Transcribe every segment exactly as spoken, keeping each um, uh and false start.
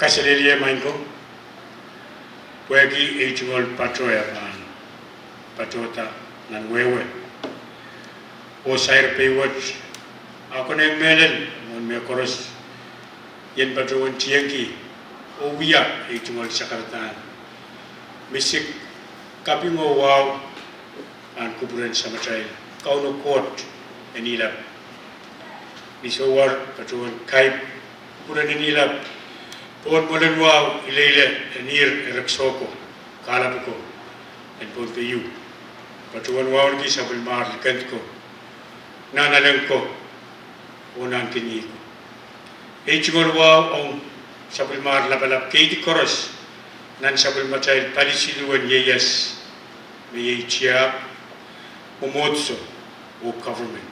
Kaselehlie maing ko, pwehki ei tungoal pato e pahn patohda nan wehwe. Oh sair pei wet, a konehng mehlel mwohn mehkoaros, ien patohwan tiengki oh wia ei tungoal sakaradahn. Misik, kaping oh wahu pahn kupwuren Samatail Kauno Koht en Ihlap. Ni sohwor patohwan kaip kupwuren en Ihlap, pohn mwoalen wahu ileile en ihr erek soh ko, kahlap ko, en Pohnpei ieu. Patohwan wauneki sapwellimar likend ko, nahnalek ko, oh nahnken ko. Ei tungoal wahu ong sapwellimar lapalap keidi koaros nan sapwellimatail pali siluh en ieias, me iei tiahk, mwomwohdiso, oh government.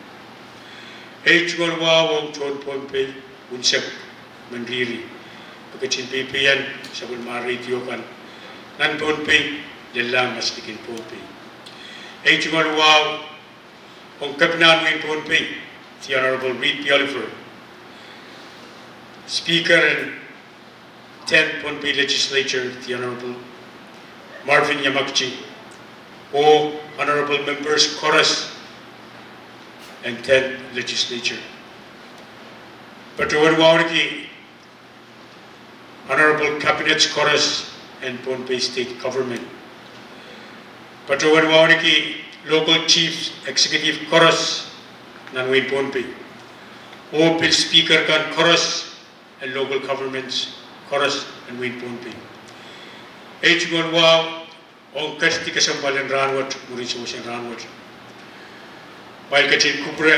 Ei tungoal wahu ong tohn Pohnpei unsek, men riri, me ketin peipeian sapwellimar radio kan nan Pohnpei, lella mas likin Pohnpei. Ei tungoal wahu ong Kepinahn wehin Pohnpei, the Honorable Reed P. Oliver, Speaker en tenth Pohnpei Legislature, the Honorable Marvin Yamakdi, oh honorable members koaros en tenth Legislature. Patohwan wauneki honorable cabinets koaros en Pohnpei State Government. Patohwan wauneki local chiefs executive koaros nan wehin Pohnpei, oh pil speaker kan koaros en local governments koaros en wehin Pohnpei. Ei tungoal wahu ong ketdi kesempwal en rahnwet, mwurin sewese en rahnwet. Kumwail ketin kupwure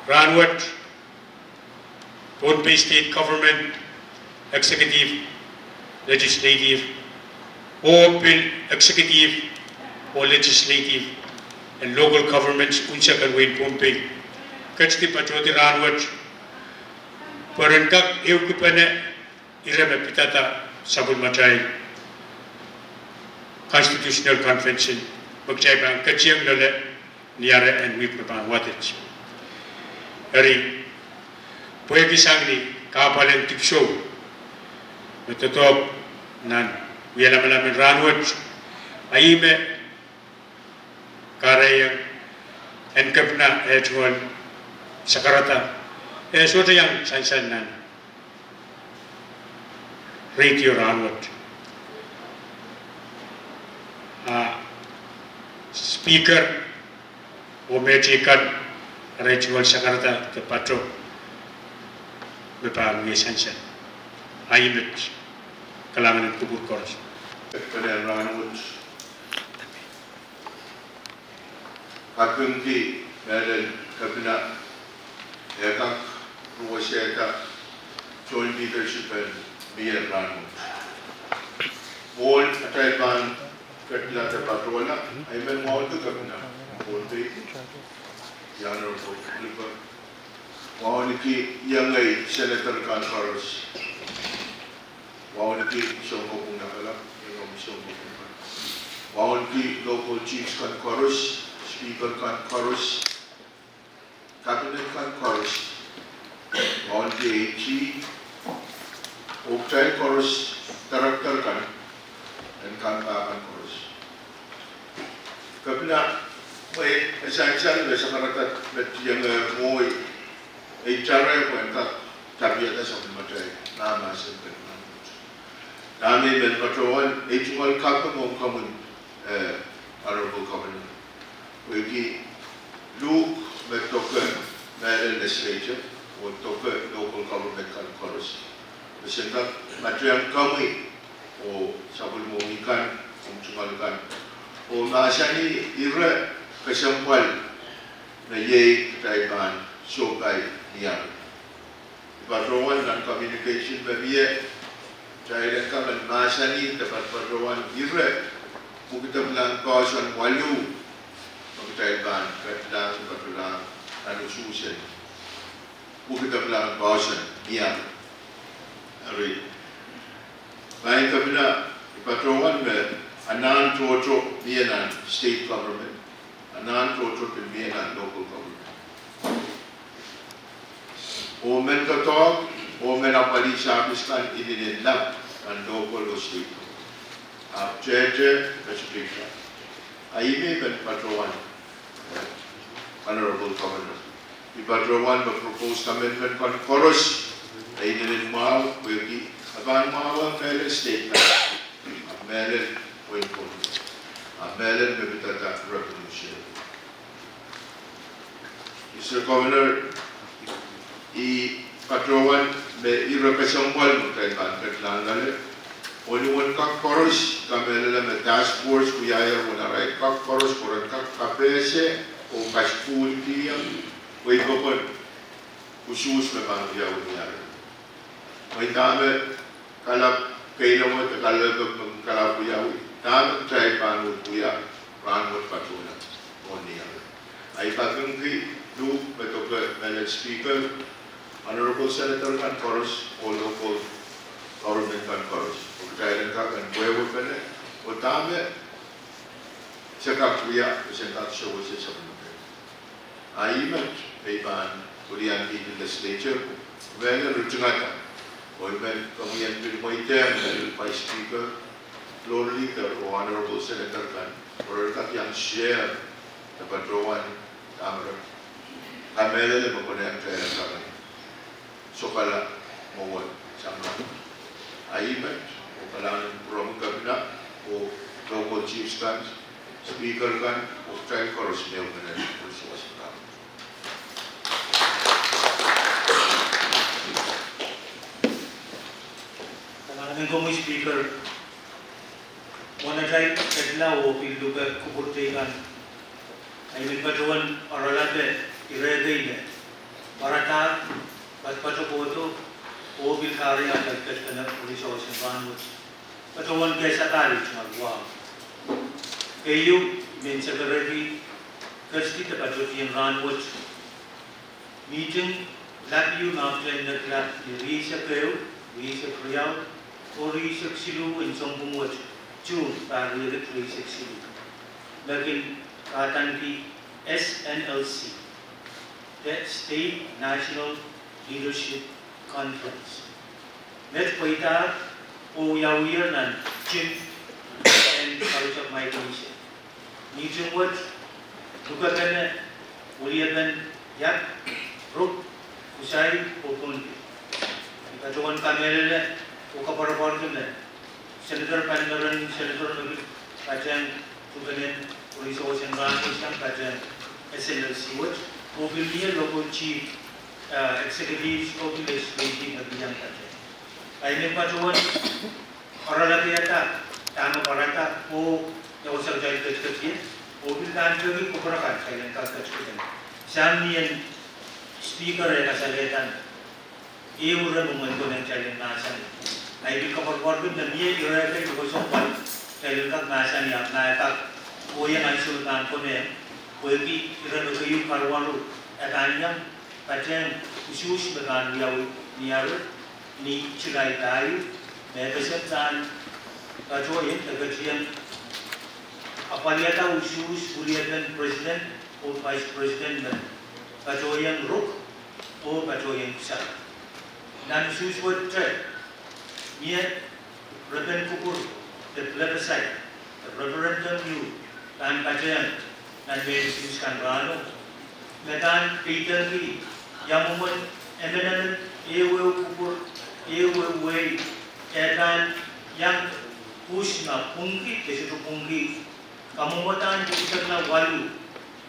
rahnwet Pohnpei State Government, Executive, Legislative, oh pil Executive oh Legislative en local governments unsek en wehin Pohnpei. Ketdi patohdi rahnwet pwe ren kak ehukipene ire me pidada sapwellimatail Constitutional Convention, me kitail pahn ketieng loale ni arail en wihk me pahn wadek. Eri, pwehki sang ni kahpwal en dipwisou me doadoahk nan wialamalam en rahnwet, a ih me kahrehiong en Kepina eh tungoal sakarada, eh sohte iang sansal nan radio rahnwet. A Speaker oh mehteikan, arail tungoal sakarada de pato me pahn wia sansal. A ih met, kalahngan en kupwur koaros. Kepina rahnwet, kapingki mehlel Kepina eh kak ruwesehda joint leadership en mie rahnwet. Mwohn atail pahn ketilahng de patohla, I men wauneki Kepina Pohnpei, the Honorable Oliver. Wauneki iengei senator kan koaros. Wauneki sounkopwung lapalap, iengei sounkopwung kan. Wauneki local chiefs kan koaros, speaker kan koaros, cabinet kan koaros, wauneki AG, oh kitail koaros, director kan, en kampahn kan koaros. Kepina, mwein e sansal me sakarada met iengei mwohn ei tare pwehn kak tapihada sapwellimatail mahmahsen kan. Dahme I men patohwan, ei tungoal kaping ong komwi, eh, Honorable Governor, pwehki luhk me doke mehlel legislature oh doke local government kan koaros, me sen kak matahieng komwi oh sapwellimomwi kan, omw tungoal kan, oh mahsanih ire kesempwal me iei kitail pahn sohpai ni arail. I patohwan nan communication me mie, kitail en kak mahsanih de patohwan ire pwukedek lahng poahsoan waluh me kitail pahn ketilahng patohlahng nan usuhsen pwukedek lahng poahsoan ni arail. Eri, maing Kepina, I patohwan me anahn tohto mie nan state government, anahn tohto pil mie nan local government. Oh men doadoahk, Oh men apwalih service kan inenen lap nan local oh state. Ahpw tehte me sipikla. A ih me I men patohwan, Honorable Governor, I patohwan me proposed amendment kan koaros, e inenen mwahu, pwehki e pahn mwahuweng mehlel state kan. Ahpw mehlel wehin Pohnpei. Ahpw mehlel me pidada revenue share. Mister Governor, I patohwan me ire kesempwal me kitail pahn ketilahng loale. Oh ni uwen kak koaros, I kamehlele me task force wiahier uwen arail kak koaros, pwe ren kak kapehse oh kaskuhlkihong wehi pokon usuhs me pahn wiawi ni arail. Mwein dahme kalapw keinawe de kalelpek me kalapw wiawi, dahme kitail pahn uhd wia rahnwet patohla oh ni arail. A I kapingki luhk me doke mehlel Speaker, Honorable Senator kan koaros, oh local government kan koaros, oh kitail en kak en wehwehpene, oh dahme se kak wia, oh se kak sewese sapwellime. A I met me I pahn wiliandi legislature, me eri ritingada, oh I men komw en pil mweidehng Vice Speaker, Floor Leader, oh Honorable Senator kan, pwe re kak iang share, de patohwan dahme re kamehlele me konehng kitail en kak sokala mwowe sang nan. A I met, oh kalahngan en pwurehng kepina, oh local chiefs kan, speaker kan, oh kitail koaros me wehwehpene. Kalahngan en komwi Speaker. Mwohn atail ketila oh pil luke kupwur teikan, I men patohwan oaralape ire kei me pwarada, patopato kohdo, oh pil kahrehiong atail ketiket en resource en rahnwet. Patohwan kehsang kahrehda wahu. Keieu, I men sekerehki kesti de patohdiong rahnwet mihting lap ieu me ahpwtehn nekla ni rieisek ehu, rieisek riau, oh rieisek siluh en sounpwong wet, June pahr riekid rieisek siluh, me kin kadaniki S N L C, de State National Leadership Conference. Met pweidahr oh wiawiher nan tim en College of Micronesia. Mihting wet lukepene weliepen Iap, Ruk, Kusai oh Pohnpei. I patohwan kamehlele oh koapworopworki me Senator Palmeren, Senator me pil patehng kupwuren resource en rahnwet sang patehng S N L C wet, oh pil mie local chief, eh, executives oh pil legislative me pil iang patehng. I men patohwan oaralapihada dahme pwarada oh ia wasa kitail ketiket ie, oh pil pahn peki kupwur akan kitail en kak ketiketda. Sang ni en Speaker e kasalehda me ehu ire mwomwen konehng kitail en mahsanih. I pil koapworopworki me mie ire kei me kesempwal kitail en kak mahsanih, ahpw ma e kak kohieng ansou me pahn konehng, pwehki ire me keieu karuwaru e pahn iang patehng usuhs me pahn wiawi ni arail, ni July pahieu, me e kesempwal pahn patohwan, e ketin apwalihada usuhs weliepen President oh Vice President me patohwan Ruk oh patohwan Kusai. Nan usuhs wet, mie repen kupwur de plebiscite, referendum ieu pahn patehng nan mehn usuhs kan rahno, me pahn peidengki ia mwomwen emenemen ehu ehu kupwur, ehu ehu wehi, e pahn iang pwuhs ma pwungki, de sohte pwungki, kamwomwdahn tikitik waluh,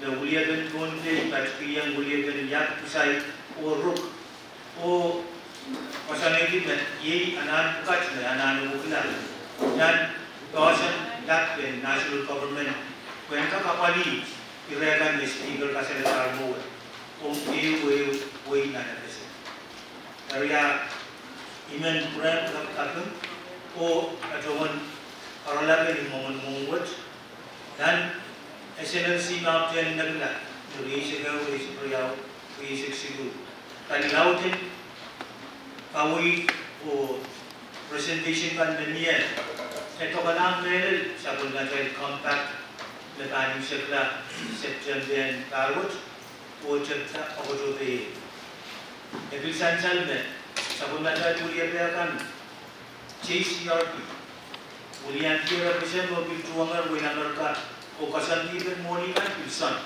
me weliepen Pohnpei patikihong weliepen Iap, Kusai oh Ruk, oh koasoanehdi me iei anahn pwukat me anahne wekila nan poahsoan lap en national government, pwehn kak apwalih ire kan me Speaker kasalehdahr mwowe, oh ehu ehu wehi nan FSM. Eri I men pwurehng kaping oh patohwan oaralape ni mwomwen mwohn wet, nan S N L C me ahpwtehn nekla ni rieisek ehu, rieisek riau, rieisek siluh, kan laud en kaweid oh presentation kan me mie, e dokelahng mehlel sapwellimatail compact me pahn imwisekla September en pahr wet oh tepda October. E pil sansal me Sapwellimatail weliepe kan, J C R P, weliandi represent oh pil tuhwong wein Amerika, oh koasoandi pil mwohni kan pil soan.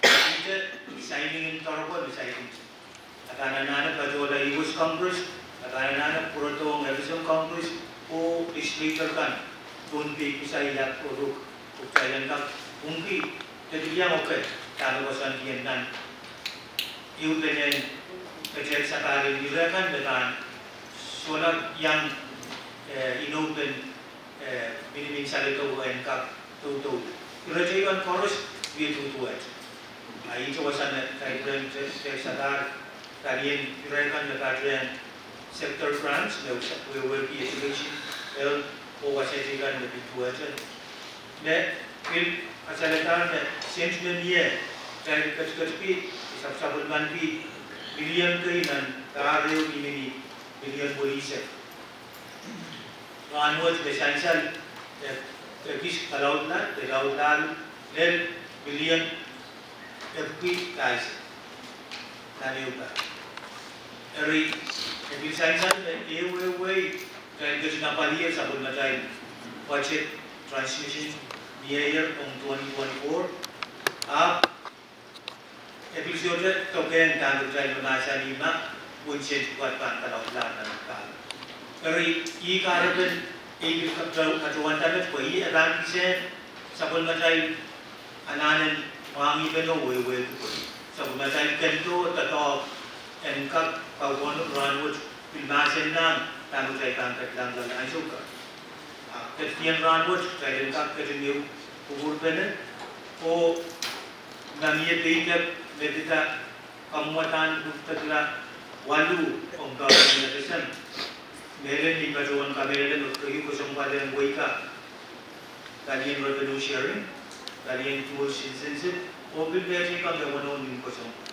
Ih signing en doaropwe me saikinte. A pahn anahne patohla U S Congress, a pahn anahne pwurodohng F S M Congress, oh legislature kan, Pohnpei, Kusai, Iap, oh Ruk, oh kitail en kak pwungki, de pil iang oke, dahme koasoandi en nan. Iei pene, pete sapahl en ire kan me pahn, sohla iang, eh, inoupen, eh, minimin saledo en kak doudou. Ire teikan koaros, wie duduwehte. A ihte wasa me, kitail pwurehng te, te sapahl, palien ire kan me patehng sector grants, me wehwehki education, health, oh wasa teikan me pil duwehte. Me pil kasalehda me sent me mie, kitail ketiketki, sapwsapwellimanki, million kei nan pahr ehu mihmi million welisek. Rahnwet me sansal, eh, ekis kalaudla, de laudla, lel million epwiki pahisek. Nan ehu pahr. Eri, e pil sansal me ehu ehu wehi, kitail ketin apwalih sapwellimatail budget transmission, mie ier ong twenty twenty-four. Ahpw, e pil sohte doken dahme kitail mahsanih ma, unsent pwukat pahn kalaudla nan pahr. Eri, ih kahrepen, e pil katohwan dahme, pwe ih e pahn kisehn, sapwellimatail anahnen mwahngih pene oh wehwehki pwe sapwellimatail kendo doadoahk en kak kaukaun rahnwet pil mahsen nan dahme kitail pahn ketlahng loale ansou kan. A ketin rahnwet, kitail en kak ketin ehu kupwurpene, oh ma mie peidek me pid kamwadahn pwukat waluh ong pahn me pesen. Mehlel ni patohwan kamehlele me keieu kesempwal en wehi ka. Palien revenue sharing, palien dual citizenship, oh pil pehte kan me weneu ni kesempwal.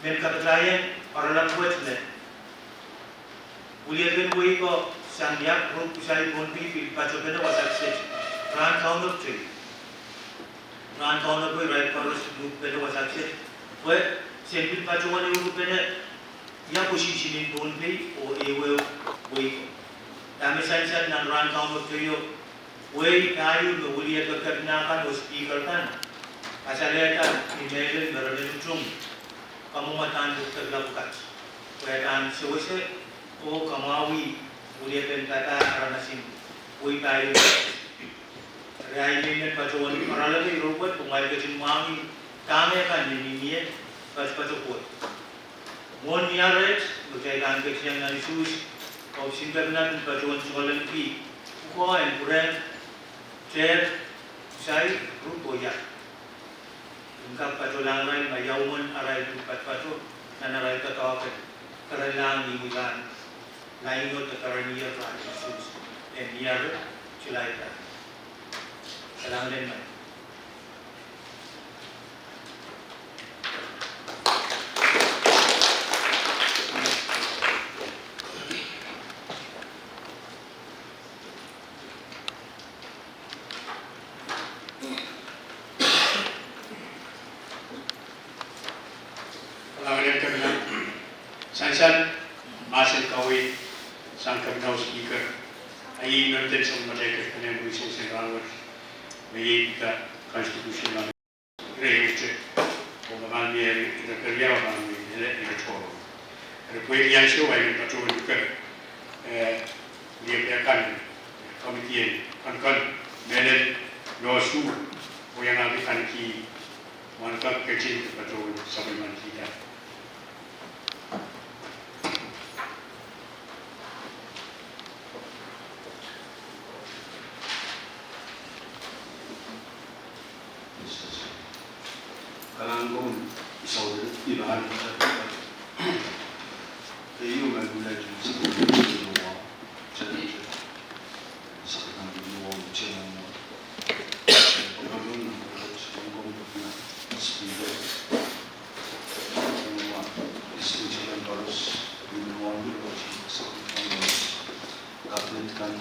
Men kapatahieng, oaralap wet me. Weliepen wehi ko sang Iap, Ruk, Kusai, Pohnpei pil patopene wasa kiset. Rahn kaunop tei. Rahn kaunop wei irail koaros luhkpene wasa kiset. Pwe, sen pil patohwan ehu kupwurpene, ia position en Pohnpei oh ehu ehu wehi ko. Dahme sansal nan rahn kaunop teio, wehi pahieu me weliepe kepina kan oh speaker kan kasalehda ni mehlel me re men utung kamwadahn pwukat pwukat. Pwe e pahn sewese oh kamwahwih weliepen papah aramasin wehi pahieu. Eri ahi men patohwan oaralap ire wet pwe kumwail ketin mwahngih dahme kan me mihmi ie, patopato pwoat. Mwohn ni aret, me kitail pahn ketin nan usuhs, opisin kepina pil patohwan solenki pwukoa en pwurehng, Iap, Kusai, Ruk oh Iap. En kak patohlahng irail ma ia mwomwen arail pil patopato, nan arail doadoahk en kerelahng ni wiepen laino de kerenier rahn usuhs, en ni aret, July pahr. Kalahngan en mie. Kalahngan en kepina. Sansal mahsen kaweid sang kepina oh speaker. A iei me pil sapwellimatail kepina en resource en rahnwet. Me iei pid constitution Ire iute, oh me pahn mie ire keriau, pahn mie ire, ire tohrohr. Eri pwehki ansou ahi men patohwan luke, eh, weliepe kan, committee en, kan kan, mehlel, nohsu, oh iangahki kan ki, mwahu kak ketin patohwan sapwellimankihda. Kalahngan ko, I sohte pahn, keieu me kumwail, Speaker, Kabinet kan,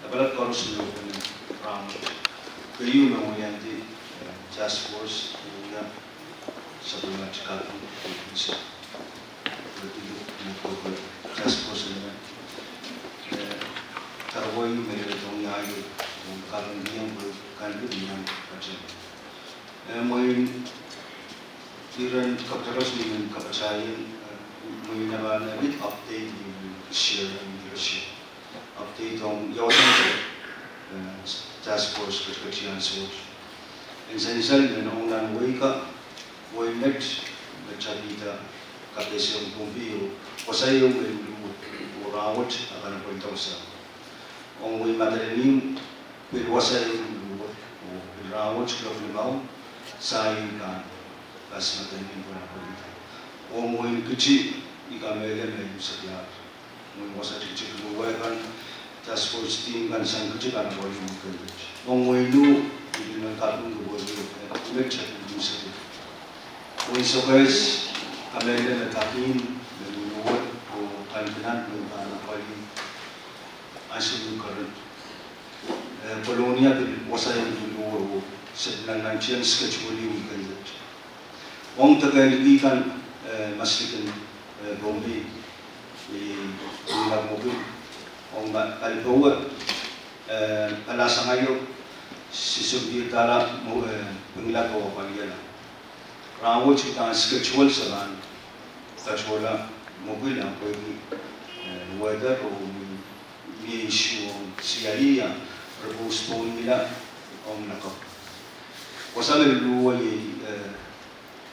lapalap koaros me pene rahnwet. Keieu me weliandi, eh, task force, wia, sapwellimatail kaki, eh, pil, pil, pil, pil, Task force me, eh, tarowe me tongiaio, oh kapingkihong pwe kampin iang pahtou. Eh, mwein iren kapatakat me I men kapatahieng, eh, mwein e pahn wet update me I men share, I men share update ong iaduwen, eh, task force ketiketian sohte. En sansal me ong nan wehi ka, wehi met, me tapihda kapehse ong Pohnpei oh wasa ieu me luluwe, oh rahnwet a pahn pweida wasa. Ong wehi Madolenihmw, pil wasa ieu luluwe, oh pil rahnwet kuloak limau, sahi kan, pas Madolenihmw pahn pweida. Ong wehi Kiti, I kamehlele me imwseklahr. Mwein wasa tikitik luwe kan, task force team kan sang Kiti pahn pweida. Ong wehi Nuh, I pil men kaping duwen, eh, met sa pil imwseklahr. Wehi Sokehs, kamehlele me kaping, me luluwe, oh kankinan me pahn pweida ansou keren. Eh, Kolonia pil wasa ieu luluwe, oh se pil nantihong schedule ieu keiet. Ong deke liki kan, eh, maslikin, eh, Pohnpei, I, I lap mopil. Ong ma, palipowe, eh, palasangaio, se sohpeidala mo, eh, Pingelap oh Paliala. Rahnwet I pahn schedule se pahn patohla mopil ah pwehki, eh, weather oh mie issue ong siali ah re postpone-ila ong lakapw. Wasa me luluwe iei, eh,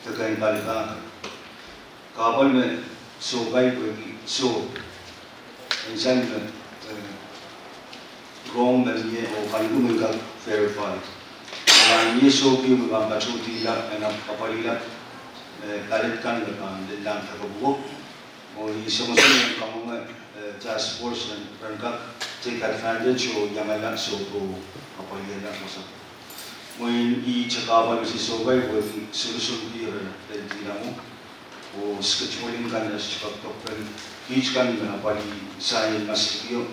deke en palipahr. Kahpwal me sohpai pwehki soh. En sansal me, eh, rong me mie oh kalikimwi kak verify. Nan mie sohki me pahn patohdihla, en ahpw kapwalihla, eh, ballot kan me pahn lellahng deke pwuko. Oh I songosong me kamwenge, eh, task force en, ren kak take advantage oh iangala soh oh kapwalihla wasa. Mwein ihte kahpwal me se sohpai pwehki solution kihre lel dilamwo. Oh scheduling kan e sohte kak pahn kiht kan me apwalih sahi maslikio,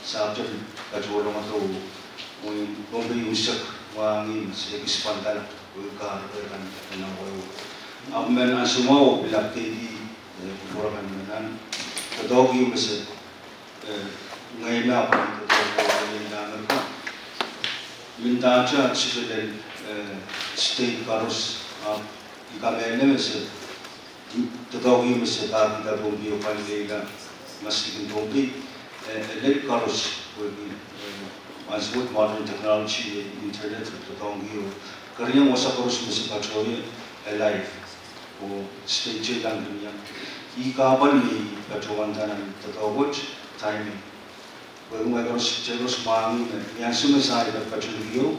sahpw te pil patohlongodo. Mwein Pohnpei unsek mwahngih me se kis pwandala, oh I kahrepe kan en aweo. Ahpw men ansou mwahu pil update, eh, kupwur kan me nan. Doadoahk ieu me se, eh, ngehi me apwalih doadoahk ieu me nan Amerika. Mendahte sohte lel, eh, state koaros, ahpw I kamehlele me se doadoahk ieu me se pahkihda Pohnpei oh palileila maslikin Pohnpei, eh, e lel koaros pwehki, eh, ansou wet modern technology, eh, internet, doadoahngki oh keriong wasa koaros me se patohie, eh, live. Oh state teikan keriong. Ih kahpwal me I patohwanda nan doadoahk wet, timing. Pwe mwein koaros, koaros mwahngih me, ni ansou me sahi patohwandahki,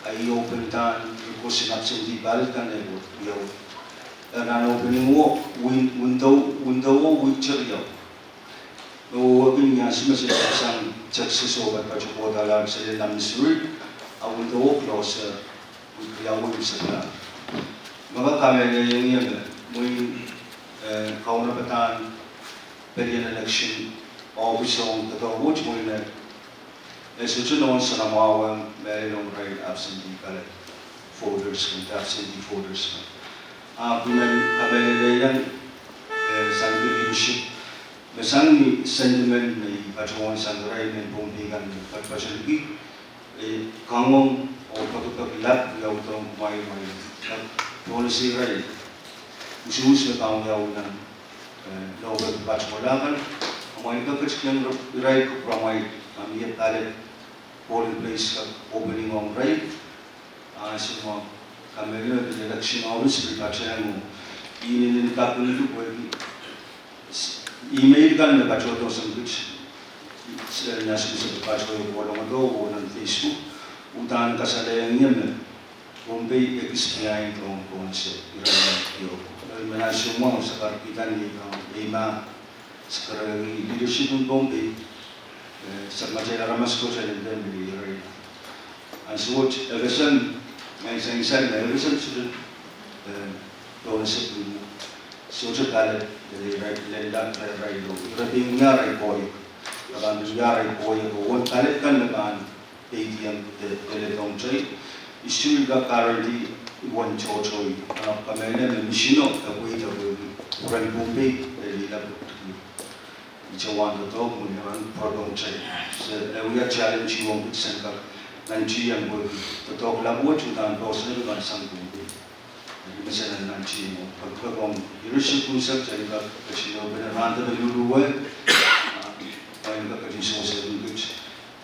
a I open-da request en absentee ballot kan, eh, ieu. Eh, nan opening wo, win-, window, window wo, winter ieu. Me wehwehki ni ansou me se sang Texas oh patohwandahla, se lel nan Missouri, a window wo close, eh, wihk riau oh imwseklahr. Me kak kamehlelehiong ie me, mwein, eh, kaunopadahn pelien election office ong doadoahk wet, mwein, eh, e sohte nohn soanamwahu me lel ong irail absentee ballot voters kan, absentee voters kan. Ahpw I men kamehlelehiong, eh, sang leadership, me sang ni sentiment me I patohwan sang irail mehn Pohnpei kan me patpatalki, eh, kangoang oh pekipek lap wiawidohng kumwail, kumwail kak pohnese irail usuhs me pahn wiawi nan, eh, lohpwuo patohla kan, kumwail kak ketikihong irail kupwuramwail, ma mie ballot polling place kak opening ong irail. Ahnsou mwahu, kamehlele me election office pil patohwan, oh I inenen kapingki pwehki email kan me patohdo sang kiht, eh, ni ansou me se pil patohdo, oh nan Facebook, uhdahn kasalehiong ie me Pohnpei ekis behind ong pohnese irail ieu. Eh, me ansou mwahu sakarkihda ni, eh, eimah, sakarkihda ni leadership en Pohnpei, eh, sakarkihda aramas koaros en nda me irail. Ansou wet, FSM, eh, sansal me FSM sohte, eh, pohnese pwihn, sohte ballot, eh, irail, lella, irail, irail, irail pahn wia irail koahiek. Pahn wia irail koahiek, oh uwen ballot kan me pahn peidiong, eh, leledohng kitail. I sohte kak guarantee uwen tohtohie. Ah, kamehlele me misino, e pweida pwehki, ren Pohnpei, eh, lella pwehki Ih wahn doadoahk me irail pwurehng kitail. Se, e wia challenge ong kitail en kak nantihong pwe doadoahk lap wet uhdahn poahsoan me pahn sang pwehki. Ih me se nantihong pwe pwurehng irail sehse unsek kitail kak ketin open rahn de me luluwe. Ah, pahn kak ketin sewese kitail.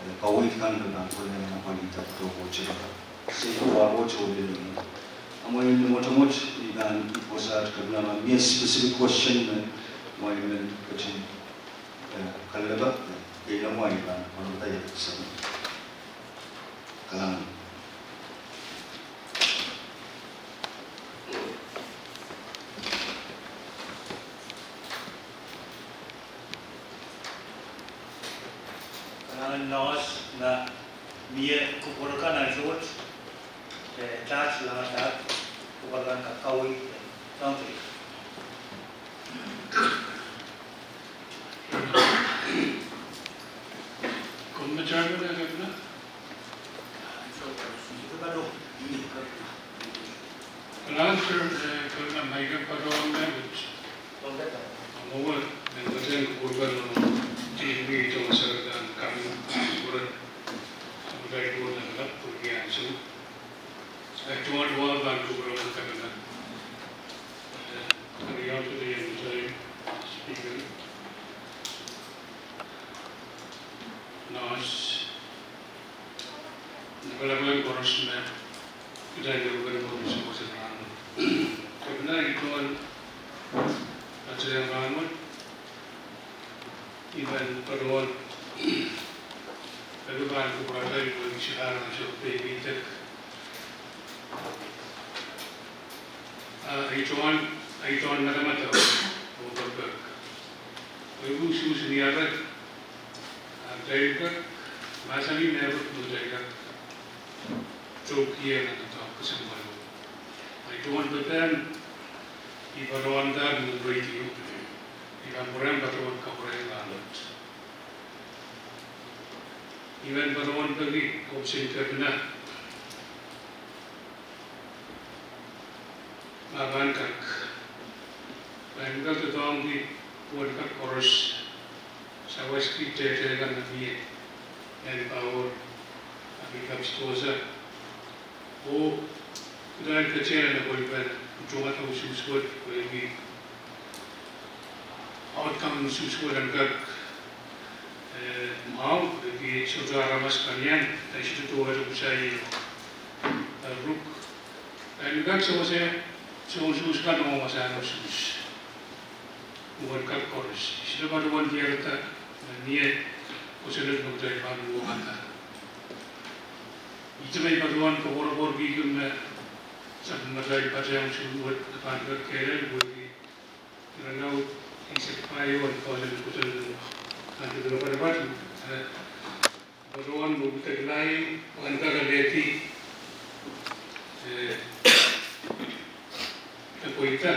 Eh, kaweid kan me pahn kolahng nan apwalihda doadoahk wet. Se ko wa wet o lelong. Amwail mwotomwot, I pahn ipwsaht kepina ma mie specific question me amwail men ketin, eh, kalelapak, eh, keila amwail pahn, pahn kak iang sani. Kalahngan. Kalahngan Lois, ma mie kupwur kan ansou wet, eh, taht langadahr, kupwur kan kak kaweid, eh, soang tei. Komw me chairman, eh, kepina? Kalahngan, eh, kepina, ma I kak patohwan mehkot. Mwowe, men patehng kupwur kan, T V, Thomas Saratan, Kami, Kuren, Samurai Kuren, Lap, Kuren, Ansu. Ahi tohn wa pahn kupwur kan kepina. Eh, kari yau kede yang saya speaker. Lois. Ni pala pahn koaros me kitail en kupwur kan koaros me koaros en rahn. Kepina, I tohn, ata rahn wet. I pahn patohwan, I pahn kupwuratail pwe I sohte pahn sohte peikiong. Ah, I tohn, I tohn madamadau, oh pepek. Pwe usuhs ni aret, ah, kitail kak mahsanih mehkot me kitail kak tohkihong nan doadoahk kesempwal. I tohn pepek, I patohwan kak nan radio, I pahn pwurehng patohwan kapwurehng rahnwet. I pahn patohwan peki koaposen kepina. Ma pahn kak, pahn kak doadoahngki uwen kak koaros, sawaski tehte kan me mie nan power, a pil kak sdohsa. Oh kitail ketial me pahn patohwan usuhs wet, pwehki outcome usuhs wet en kak, eh, mwahu, pwehki sohte aramas kan iang, eh, sohte towe de kusaio, eh, ruk. En kak sewese, sewese usuhs kan ong wasahn usuhs. Uwen kak koaros. Sohte patohwan diarada, me mie, koasoanehdi me kitail pahn uhwongada. Ihte me I patohwan koapworopworki me, sapwellimatail patehng usuhs wet, pahn kak kehlail, pwehki irail eisek pahieu en koasoan koasoan, pahn kak patohwan, eh, patohwan me udekla, pahn kak alehdi, eh, e pweida.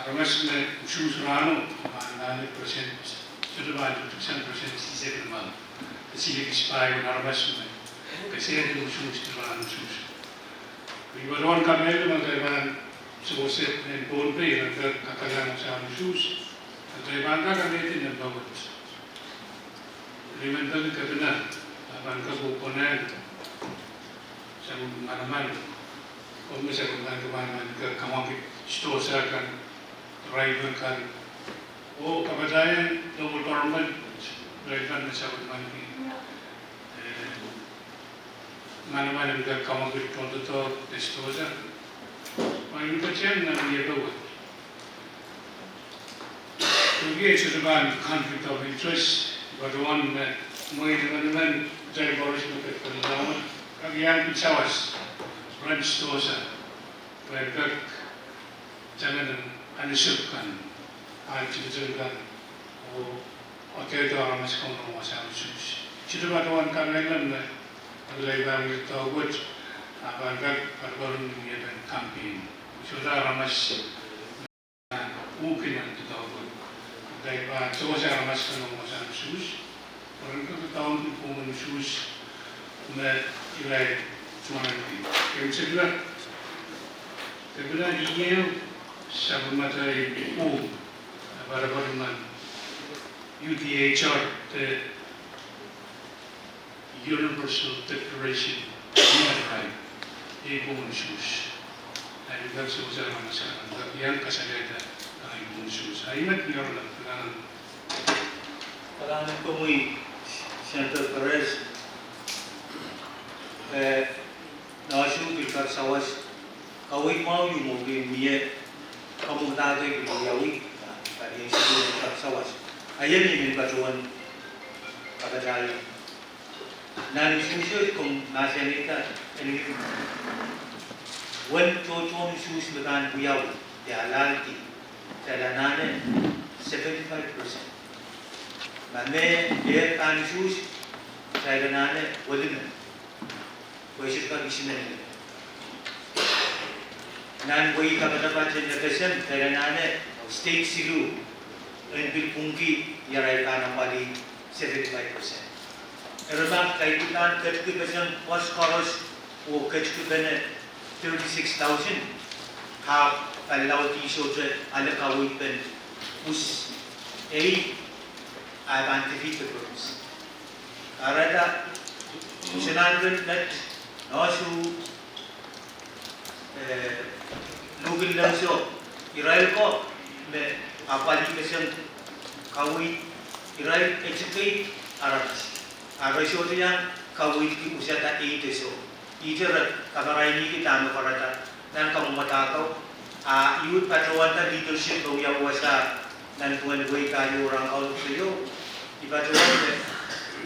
Aramas me usuhs rahno, pahn nahne percent, sohte pahn percent, percent sisek limau. Sisek pahieu en aramas me kesehdi usuhs rahn usuhs. I patohwan kamehlele me kitail pahn sewese en Pohnpei, irail kak kalahngan wasahn usuhs, kitail pahn kak alehdi nan pahwet. Eri I men peki kepina, a pahn kak konehng sapwellime manaman, oh me sapwellime manaman, kak kamwakid sdohsa kan, driver kan, oh kapatahieng local government, driver kan me sapwellimaniki, eh, manaman en kak kamwakid tohndoadoahk de sdohsa. Ma I men patehng nan wiepe wet. Pwehki e sohte pahn conflict of interest, patohwan me mwein emenemen kitail koaros me ketiket laud, kak iang pil sawas, rent sdohsa, pwe kak tangen en ahnsoun kan, ahnsoun kan, oh, oh kehdo aramas kan ong wasahn usuhs. Sohte patohwan kamehlele me, kitail pahn wia doadoahk wet, a pahn kak patohwan wia pen campaign. Sohte aramas uhki nan doadoahk wet. Kitail pahn sewese aramas kan ong wasahn usuhs. Pwe ren kak doadoahngki pwungen usuhs me irail tuanki. Keimwseklahn, kepina, ieu sapwellimatail pwung, a pahn patohwan U D H R, the Universal Declaration of Human Rights, ei pwung usuhs. Ahi kan sohte aramas akan, iang kasalehda ahi pwung usuhs. Ahi met ni aramas akan. Kalahngan en komwi, Senator Perez, eh, nohsu pil kak sawas, kaweid mwahu ieu me pil mie, kamwomwdahte pil wiawi, ah, pali en sukuhl pil kak sawas. Ahi en mie patohwan kapatahiong. Nan usuhs komw mahsanihada, en mie. Wen tohtohn usuhs me pahn wiawi, de alahlki, kitail anahne seventy-five percent. Ma me, me pahn usuhs, kitail anahne welime. Pwe sohte kak isimen. Nan wehi kapatapat en FSM, kitail anahne state siluh en pil pwungki irail pahn apwalih seventy-five percent. Eri ma kitail pahn ketikipeseng pwoas koaros oh ketikipene thirty-six thousand, ahpw pali laud sohte ale kaweid pen us ei, ahi pahn defeat the purpose. Kahrehda, senanpen met, nohsu, eh, luhkin lensou, irail ko me apwalihkisehng kaweid, irail educate aramas. A re sohte iang kaweidki usada ei de soh. Ihte re kaparainihki dahme kahrehda nan kamwomwada ko. A I uhd patohwanda leadership me wiawi wasa nan duwen wehi pahieu rahn kaunop ehu. I patohwan me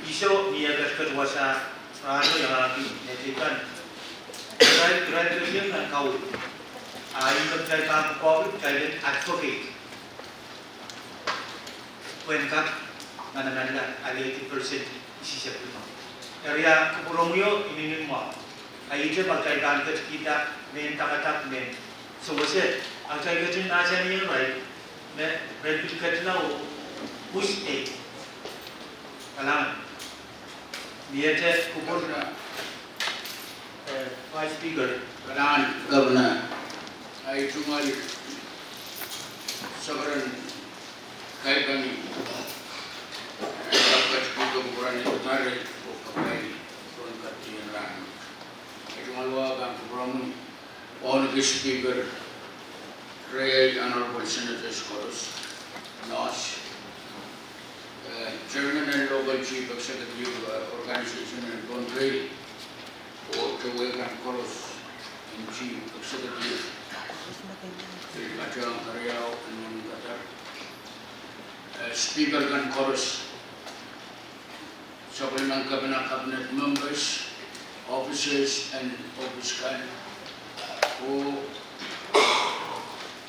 I soh ni eh ketiket wasa rahno iangahki nehteikan. Irail, irail ketiket nan kaweid. A I me kitail pahn pwukoahki, kitail en advocate. Pwehn kak manamanla alehdi percent isisek limau. Eri a kupwuromwi o inenen mwahu. A ihte ma kitail pahn ketikihda mehn dakadak mehn sewese, a kitail ketin mahsanihong irail me re pil ketila oh us ei. Kalahngan. Miehte kupwur. Eh, Vice Speaker. Kalahngan, Kepina. Ahi tungoal sakaradahn kaidehn kapwaiada kupwuramwail oh kapai pwuhn kaidehn rahn. Ahi tungoal wahu pahn kupwuromwi, Wauneki Speaker, riei Honorable Senators koaros, Nohs, eh, Chairman en Local Chief Executive, eh, Organization en Pohnpei, oh towe kan koaros en Chief Executive, pil patohwan keriau en Mwohni Kadar, eh, Speaker kan koaros, sapwellimen Kepina, Cabinet Members, officers en ohpis kan, oh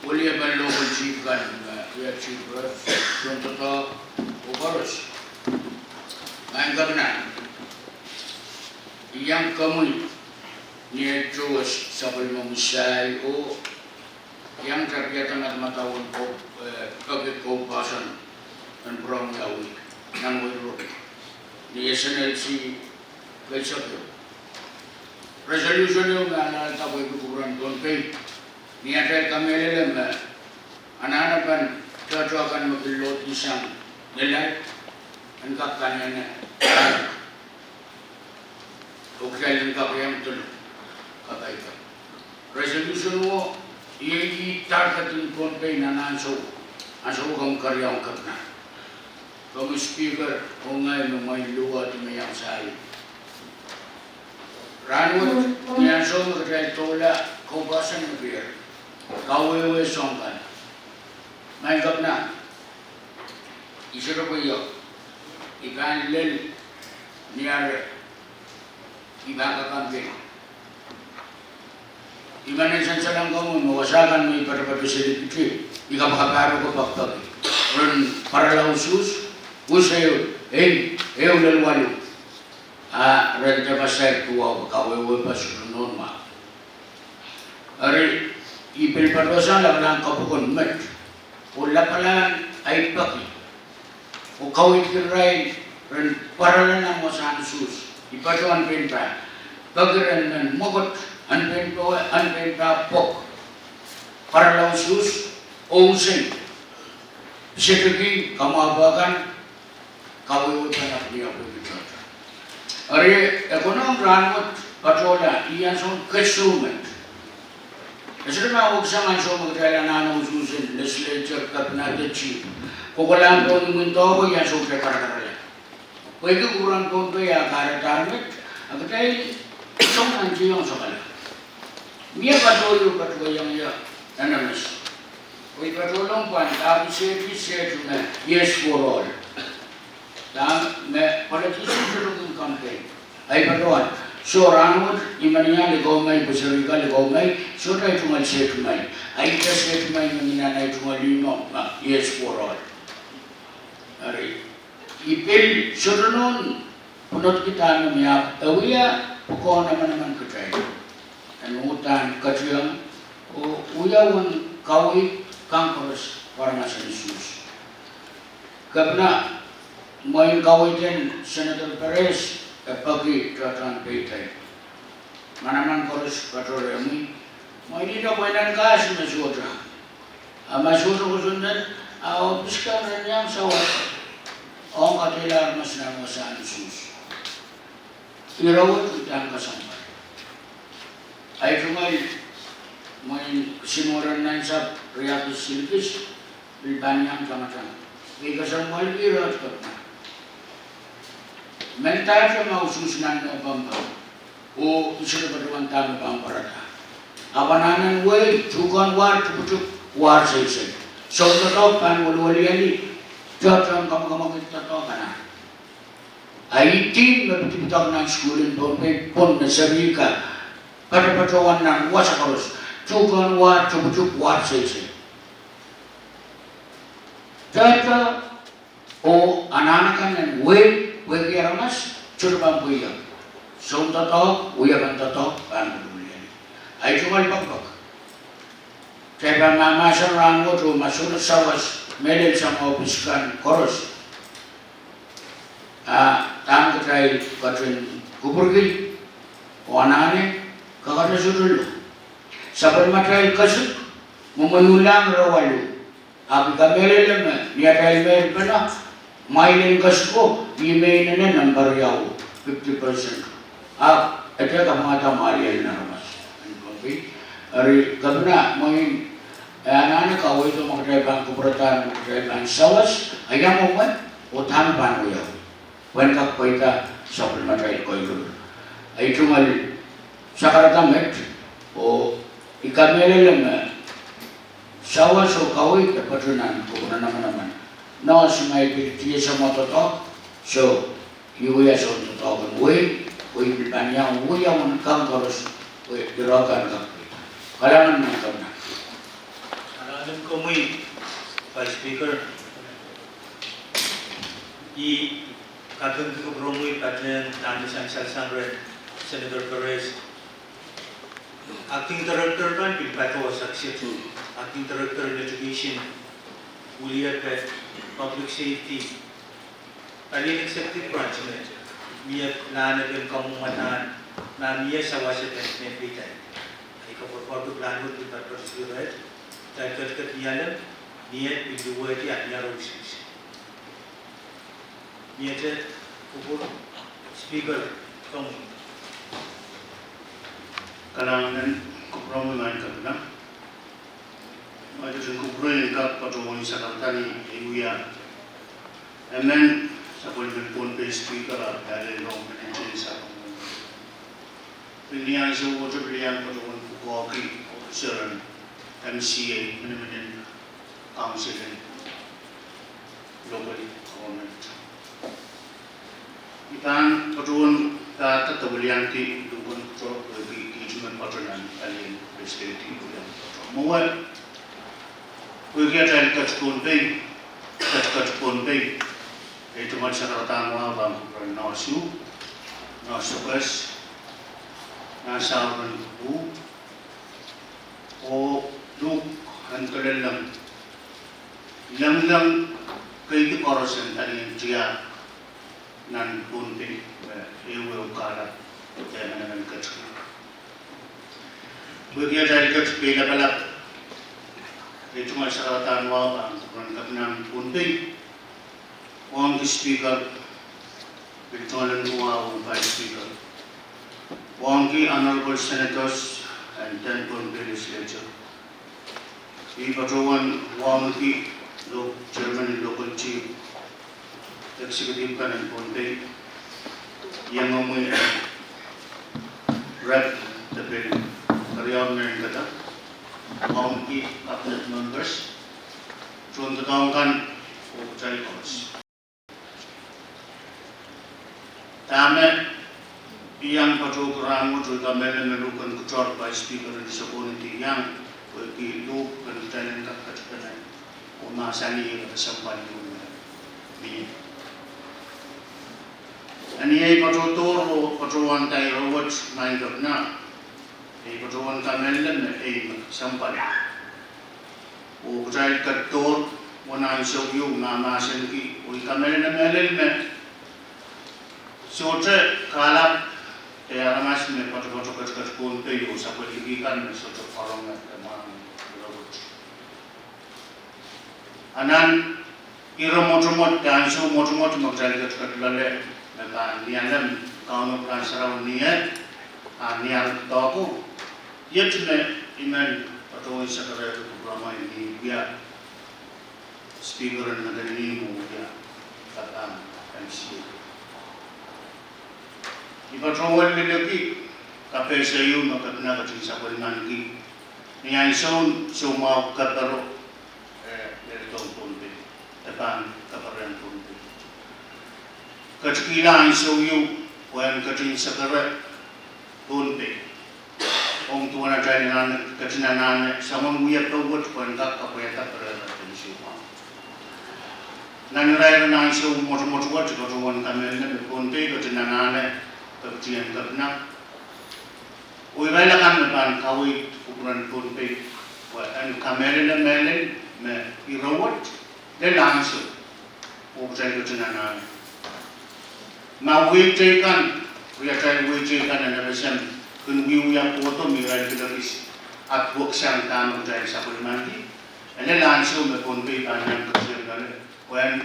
weliepen Local Chief kan, eh, wia Chief Rep, tohndoadoahk, oh koaros. Maing Kepina, I iang komwi ni ei towos sapwellimomwi sahi oh I iang tapiada madamadau en ko, eh, peki koupwoson en pwurehng wiawi nan wehi rong ni S N L C kei sapwellime. Resolution ehu me alahlda wehi kupwuren Pohnpei, ni atail kamehlele me anahnepen tohtohkan me kin lohdi sang nilai en kak kanehne oh kitail en kak iang tolo kapaipai. Resolution wo, iei ih target en Pohnpei nan ansou, ansou komw keriaun Kepina. Komwi Speaker, oh ngehi me mwein luwet me iang sahi. Rahnwet, ni ansou me kitail doula koupwoson me pier, kawehwe soahng kan. Maing Kepina, I sohte pweiek, I pahn lel ni ahr I pahn kak campaign. I men en sansalohng komwi me wasa kan me I patopato seli kiti, I kapakap ahr ko pekipeki ren pwarala usuhs, us ehu, ehu, ehu lel waluh. A ren depe sair duwau pwe kawehwe pahn sohte nohn mwahu. Eri, I pil patohsang lapalahn kapokon met oh lapalahn ahi peki oh kaweidki irail ren pwarala nan wasahn usuhs. I patohwan pein pahn peki ren men mwekid, en pein powe, en pein pahn pwok, pwarala usuhs, oh unsek, pisedeki kamwahupe kan, kawehwe pahn apwalih pwehki tohto. Eri, e konehng rahnwet patohla, iei ansoun kesiluh met. E sohte pahn wekisang ansou me kitail anahne usuhsen legislature, kepina de chief, kokohlahng pohn imwin doh ko, iei ansou kitail karakarala. Pwehki kupwuren Pohnpei a kahrehda met, a kitail soangen nan tiong sakala. Mie patohla patohwanohng ie, N M S. Pwe patohla pahn, ah, sehte, sehte me, yes for all. Dahme politician sohte kin campaign. Ahi patohwan, soh, rahnwet, I men ia likou ngehi, pwe serihka likou ngehi, sohte ahi tungoal sehte mwehi. Ahi sehte mwehi me mi nan ahi tungoal ihmwo, ma, yes for all. Eri, I pil sohte nohn pwunodki dahme mie, e wia pwukoahn emenemen kitail. En uhdahn ketiong, oh wia uwen kaweid kan koaros pwe aramas en Suhs. Kepina, mwein kaweid en Senator Perez, e peki tohtohn peidek. Manaman koaros patohrehmwi, mwein ihte pwe nan kahs me sohte. A ma sohte kosonned, a ohpis kan ren iang sawas ong kadeila aramas nan wasa en Suhs. Ire wet uhdahn kesempwal. Ahi tungoal mwein kisin weren nan sahpw riekid silikis, pil pahn iang tangatang. Pwe kesempwalki ire wet kepina. Mendahte ma usuhs nan me pahn pahn. Oh I sohte patohwan dahme pahn pwarada. Ahpw anahnen wehi, tuhkehn war, tuhketahn war seisei. Soun doadoahk pahn weliweliali, tohtohn kamwakamwakid doadoahk anahn. Ahi team me pidipidok nan sukuhl en Pohnpei pwon me serihka, patopatohwan nan wasa koaros, tuhkehn war, tuhketahn war seisei. Tohto, oh anahn akan en wehi, pwehki aramas, sohte pahn pweiek. Soun doadoahk, wiepen doadoahk, pahn pweiek. Ahi tungoal pekipek. Kitail pahn mahmahsen rahnwet oh ma sohte sawas, mehlel sang ohpis kan koaros. A dahme kitail ketin kupwurki, oh anahne, kakete sohte lo. Sapwellimatail kesik, mwomwen uhla me rawalu. Ahpw I kamehlele me, ni atail mehlel pene, mwail en kesiko, ih me inenen nempe riau, fifty percent. Ahpw, e dehr kamwakada mwahl en aramas. Eri, kepina mwein, e anahne kaweid me kitail pahn kupwurada, me kitail pahn sawas, a ia mwomwen, oh dahme pahn wiawi. Pwehn kak pweida sapwellimatail koiruhr. Ahi tungoal sakarada met, oh I kamehlele me, sawas oh kaweid e patoh nan kupwuren emenemen. Nohs ma I pil tiasa mwo doadoahk, soh, I wia soun doadoahk en wehi, oh I pil pahn iang wia uwen kan koaros, pwe ire kan kak pweida. Kalahngan nan kepina. Kalahngan komwi, Vice Speaker. I kapingki kupwuromwi patehng dahme sansal sang rehn Senator Perez. Acting Director kan pil patohwan succeed. Acting Director in Education, weliepe, Public Safety, palien executive branch me mie lahnepen kamwomwadahn, ma mie sawasepen me pidada. Ahi kapwurpwurki plan wet pil patohwan succeed. Kitail ketiket ni alem, mie pil luwehdi a mie rohs. Miehte, kupwur Speaker, komwi. Kalahngan en kupwuromwi maing kepina. Ma I ketin kupwurei en kak patohwan sakarada ni ei wia emen sapwellimen Pohnpei Speaker a pali ong meninten sapwellime. Pil ni ansou wet pil iang patohwan pwukoahki officer en M C A, menemenen council en local government. I pahn patohwan pahda de weliandi luhk en pwukoa pwehki kiht men patoh nan palien legislative weliandi patoh. Mwowe, pwehki atail ket Pohnpei, ket ket Pohnpei, ei tungoal sakaradahn wahu pahn kupwuren nohs ehu, nohs sokehs, nan saur en kupwur, oh luhk en dolellong, lengileng keidi koaros en palien tiahk nan Pohnpei, me ehuehu kahlap de emenemen ketikihong. Pwehki atail ket Peilapalap, ei tungoal sakaradahn wahu pahn kupwuren kepina en Pohnpei, wauneki Speaker, Pil tohlen kowahu, Vice Speaker. Wauneki Honorable Senators and then Pohnpei Legislature. I patohwan wauneki Chairman en Local Chief Executive kan en Pohnpei, iangomwi rep de pil keriaun mehn kata, wauneki Cabinet Members, tohndoadoahk kan, oh kitail koaros. Dahme I iang patohki rahn wet, I kamehlele me luhken kuloak Vice Speaker en Sokohn Iti iang, pwehki luhk pen kitail en kak ketipene oh mahsanih kesempwal ieu me mie. Eri ei patohdohr oh patohwanda ire wet, Maing Kepina, ei patohwan kamehlele me ei me kesempwal oh kitail ketidohr wahn ansou ieu me mahsenki, oh I kamehlele mehlel me sohte kalap de aramas me patopato ketiket Pohnpei oh sapwellime kan me sohte karonge de mwahngih ire wet. A nan ire mwotomwot de ansou mwotomwot me kitail ketiket loale me pahn nialem, Kauno Rahn Sarawi ni eh, a ni ar doadoahk, iet me I men patohwan sakarehki kupwuramwail ni wia Speaker en Madolenihmw oh wia Padahk M C A. I patohwan leleki kapehse ieu me Kepina ketin sapwellimaniki ni ansoun soumwahu kaperen, eh, leledohng Pohnpei, de pahn kaperehn Pohnpei. Ketikihla ansou ieu pwehn ketin sakare Pohnpei ong duwen atail anahne, ketin anahne soangen wiepe wet pwehn kak kapwaiada pereperen soumwahu. Nan irair en ansou mwotomwot wet, I patohwan kamehlele me Pohnpei ketin anahne kepitien Kepina oh irail akan me pahn kaweid kupwuren Pohnpei, pwe en kamehlele mehlel me ire wet lel ansou oh kitail ketin anahne. Ma wehi teikan, riatail wehi teikan en FSM kin wiewia kohdo me irail pil ekis ahpw weksang dahme kitail sapwellimaniki, e lel ansou me Pohnpei pahn iang ketier loale, pwehn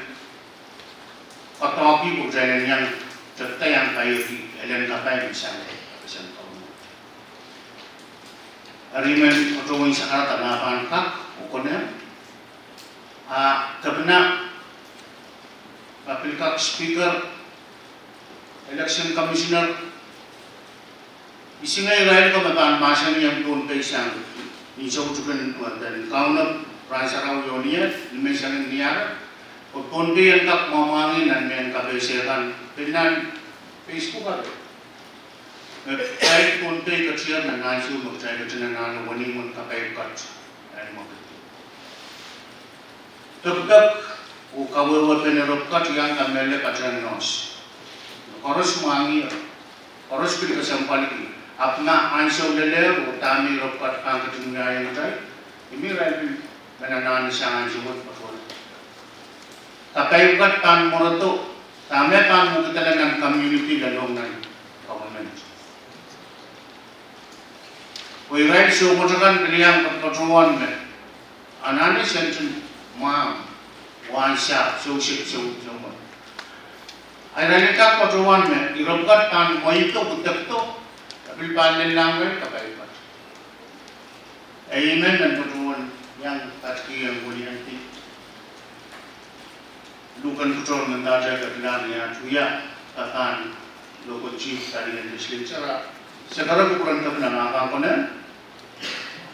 koadoahki pwe kitail en iang tepda iang paieki elen kapai me sang FSM Kauno. Eri I men patohwan sakarada ma pahn kak oh konehng, a Kepina, ma pil kak Speaker, Election Commissioner, isingei irail ko me pahn mahsanihong Pohnpei sang ni soutik en duwen pen Kauno Rahn Sarawi oh ni eh, ni menseng en ni ar, oh Pohnpei en kak mwamwahngih nan mehn kapehse kan, pil nan Facebook eri. Me kitail Pohnpei ketier nan ansou me kitail ketin anahne wenihmw en kapai pwukat en mwekid. Pekipek oh kawehwehpen ire pwukat iang kamehlele patehng nohs. Koaros mwahngih, koaros pil kesempwaliki. Ahpw ma ansou lelehr oh dahme ire pwukat pahn ketin wiahiong kitail, I mih irail pil men anahne sang ansou wet patohwan. Kapai pwukat pahn mworedo dahme pahn mwekidala nan community lelohng nan government. Oh irail soumwet akan pil iang patohwan me anahne sent en mwahmw, wahnsahpw, sousehk, sou, soumwet. A irail kak patohwan me ire pwukat pahn mwehido, kudekdo, e pil pahn lellahng irail kapai pwukat. E I men men patohwan iang katikihong weliandi luhken kuloak mendahte kepina ni ah wia Padahk Local Chief Padian Legislature, sakare kupwuren Kepina ma pahn konehng.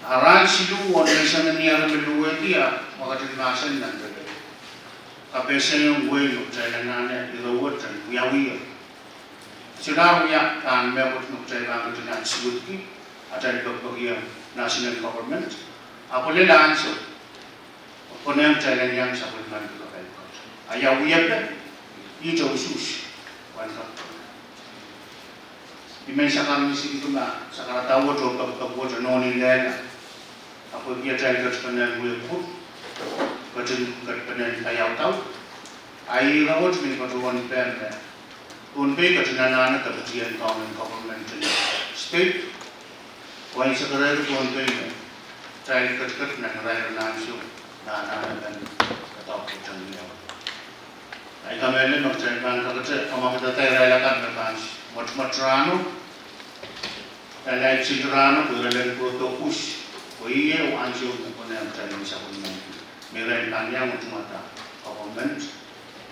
A rahn siluh oh menseng en ni ar me luwehdi ah ma ketin mahsen nan lele, kapehsehiong wehi me kitail anahne ire wet en wiawi. Solahr wia pahn mehkot me kitail pahn ketin ahnsou suwedki atail pekipek iang national government, ahpw lel ansou me konehng kitail en iang sapwellimaniki kapai pwukat. A ia wiepe, ihte usuhs pwehn kak. I men sakar misingki ma sakarada wet oh pekipek wet nohn lella. Ahpw pwehki atail ketipene en wia kupwur, ketin ketipene en kaiaudaud, a ire wet me I patohwan pehm me Pohnpei ketin anahne kepitien kaunen government en state, pwehn sakarehki Pohnpei me kitail ketiket nan irair en ansou me anahne pahn kadauk ketiket. Ai kamehlele me kitail pahn kakete kamwakidada irail akan me pahn mwotomwot rahno, irail ahi chil rahno, pwe irail en kohdo kus, pwe ih ehu ansou me konehng kitail en sapwellime me irail pahn iang mwotomwada government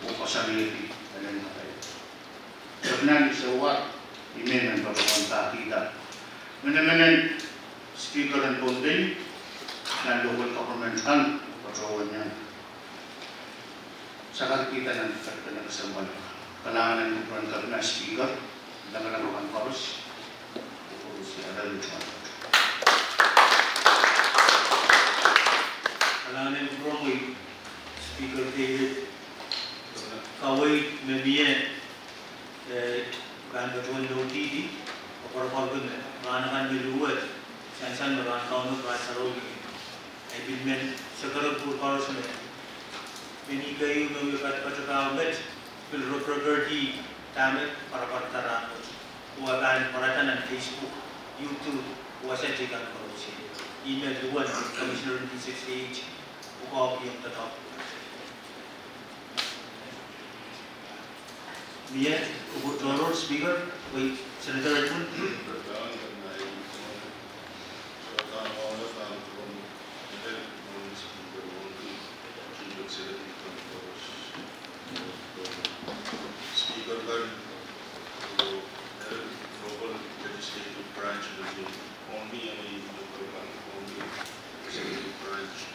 oh koasoanehdi elen kakaia. Kepina ni sewar, I men men patohwan pahkihda menemenen Speaker en Pohnpei, nan local government kan, patohwan iang sakarkihda nan kepina kesempwal. Kalahngan en kupwuren Kepina, Speaker, lamalam akan koaros. Koaros, ia, irail me tuan. Kalahngan en kupwuromwi Speaker David, kaweid me mie, eh, pahn patohwan loutihdi, koapworopworki me rahn akan me luhwet, sansal me rahn Kauno, rahn sarawi, I pil men sekerek pwukat koaros me, me ni keieu me wia patopato met, pil repereperdi dahme parapar rahn wet, oh pahn pwarada nan Facebook, YouTube, website kan koaros. Ih me luhwen Commissioner D sixty-eight, oh copy of the document. Mie, kupwur tohrohr, Speaker, wei, Senator Edmund. Speaker kan, oh, local legislative branch, only, I mean, local kan, only executive branch.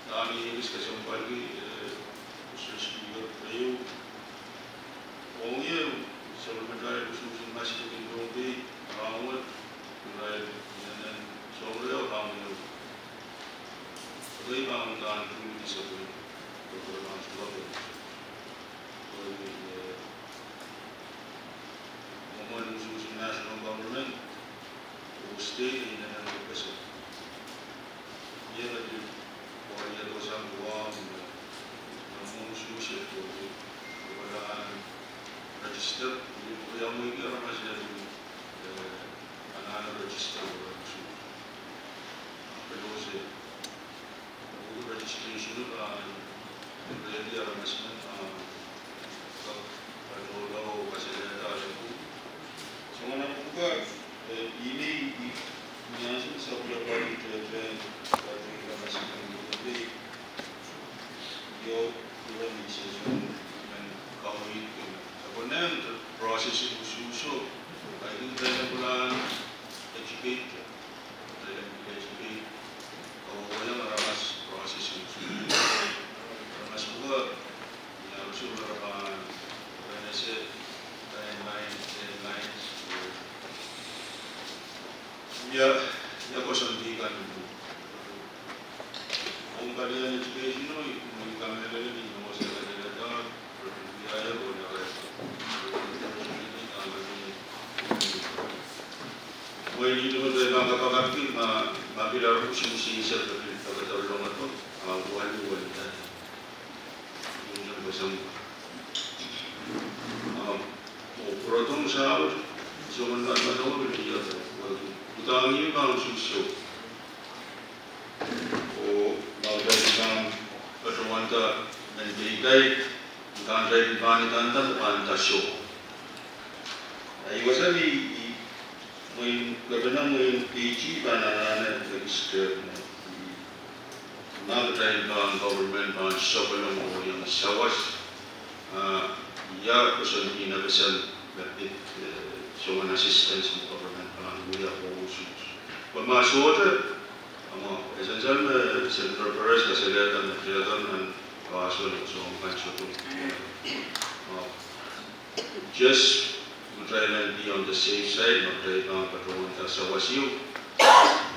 Dahme I ekis kesempwalki, eh, Mister Speaker, keieu ong ie, sapwellimatail usuhs en masepwehki Pohnpei, rahnwet, irail inenen soahng riau, rahnwet. Kei pahn uhdahn truly disappointed. Kei pahn uhdahn disappointed. Kei, eh, mwomwen usuhs en national government, oh state inenen pwosonla. Ie, kei pil, oh, ie, dohsang Guam, eh, mwomwen usuhs en pwosonla. Kei pahn register, ie, pwosonla, mwein aramas, eh, anahne register, oh, usuhs. Ah, pil ose. Pwuhk registration pahn, eh, ready aramas men, ah, kak patohla oh kasalehda. Soangen pwuhk, eh, email, I, I answer sapwellimatail, eh, eh, aramas men, eh, io, io, ni session, men, kaweid, men. Konehng process en usuhso, I think, eh, plan educate, eh, educate, oh, oh, iang aramas process en usuhso. Aramas pwukat, ia, usuhso me re pahn, oh, ese, timeline, deadlines, oh. Ia, ia koasoandi kan. Ong palian education, oh, I kamehlele ni mose kasalehda, ia, ia, oh, ia, oh, I pil kapakapki ma, ma pil aramas usuhs en seri pil kapakapki longoto, ah, walu, walu, ah, oh, pwurodohng saut, soangen nan, nan, nan, uhdahn ie pahn usuhso. Oh, ma kitail pahn patohwanda, men peidaid, uhdahn kitail pahn idanda, pahn nda soh. Ahi wasa ni, i, mwein, kepina mwein, I G pahn anahne, eh, disturb, no. Ma kitail pahn government pahn sapwellime oh iang sawas, ah, ia koasoandi nan kesempwal, eh, soangen assistance me government pahn wia oh usuhs. Pwe ma sohte, ah, ma, e sansal me Senator Perez kasalehda me kitail kan nan kasol soangen kan sohte. Ah, just, kitail en be on the safe side, ma kitail pahn patohwanda sawas ieu,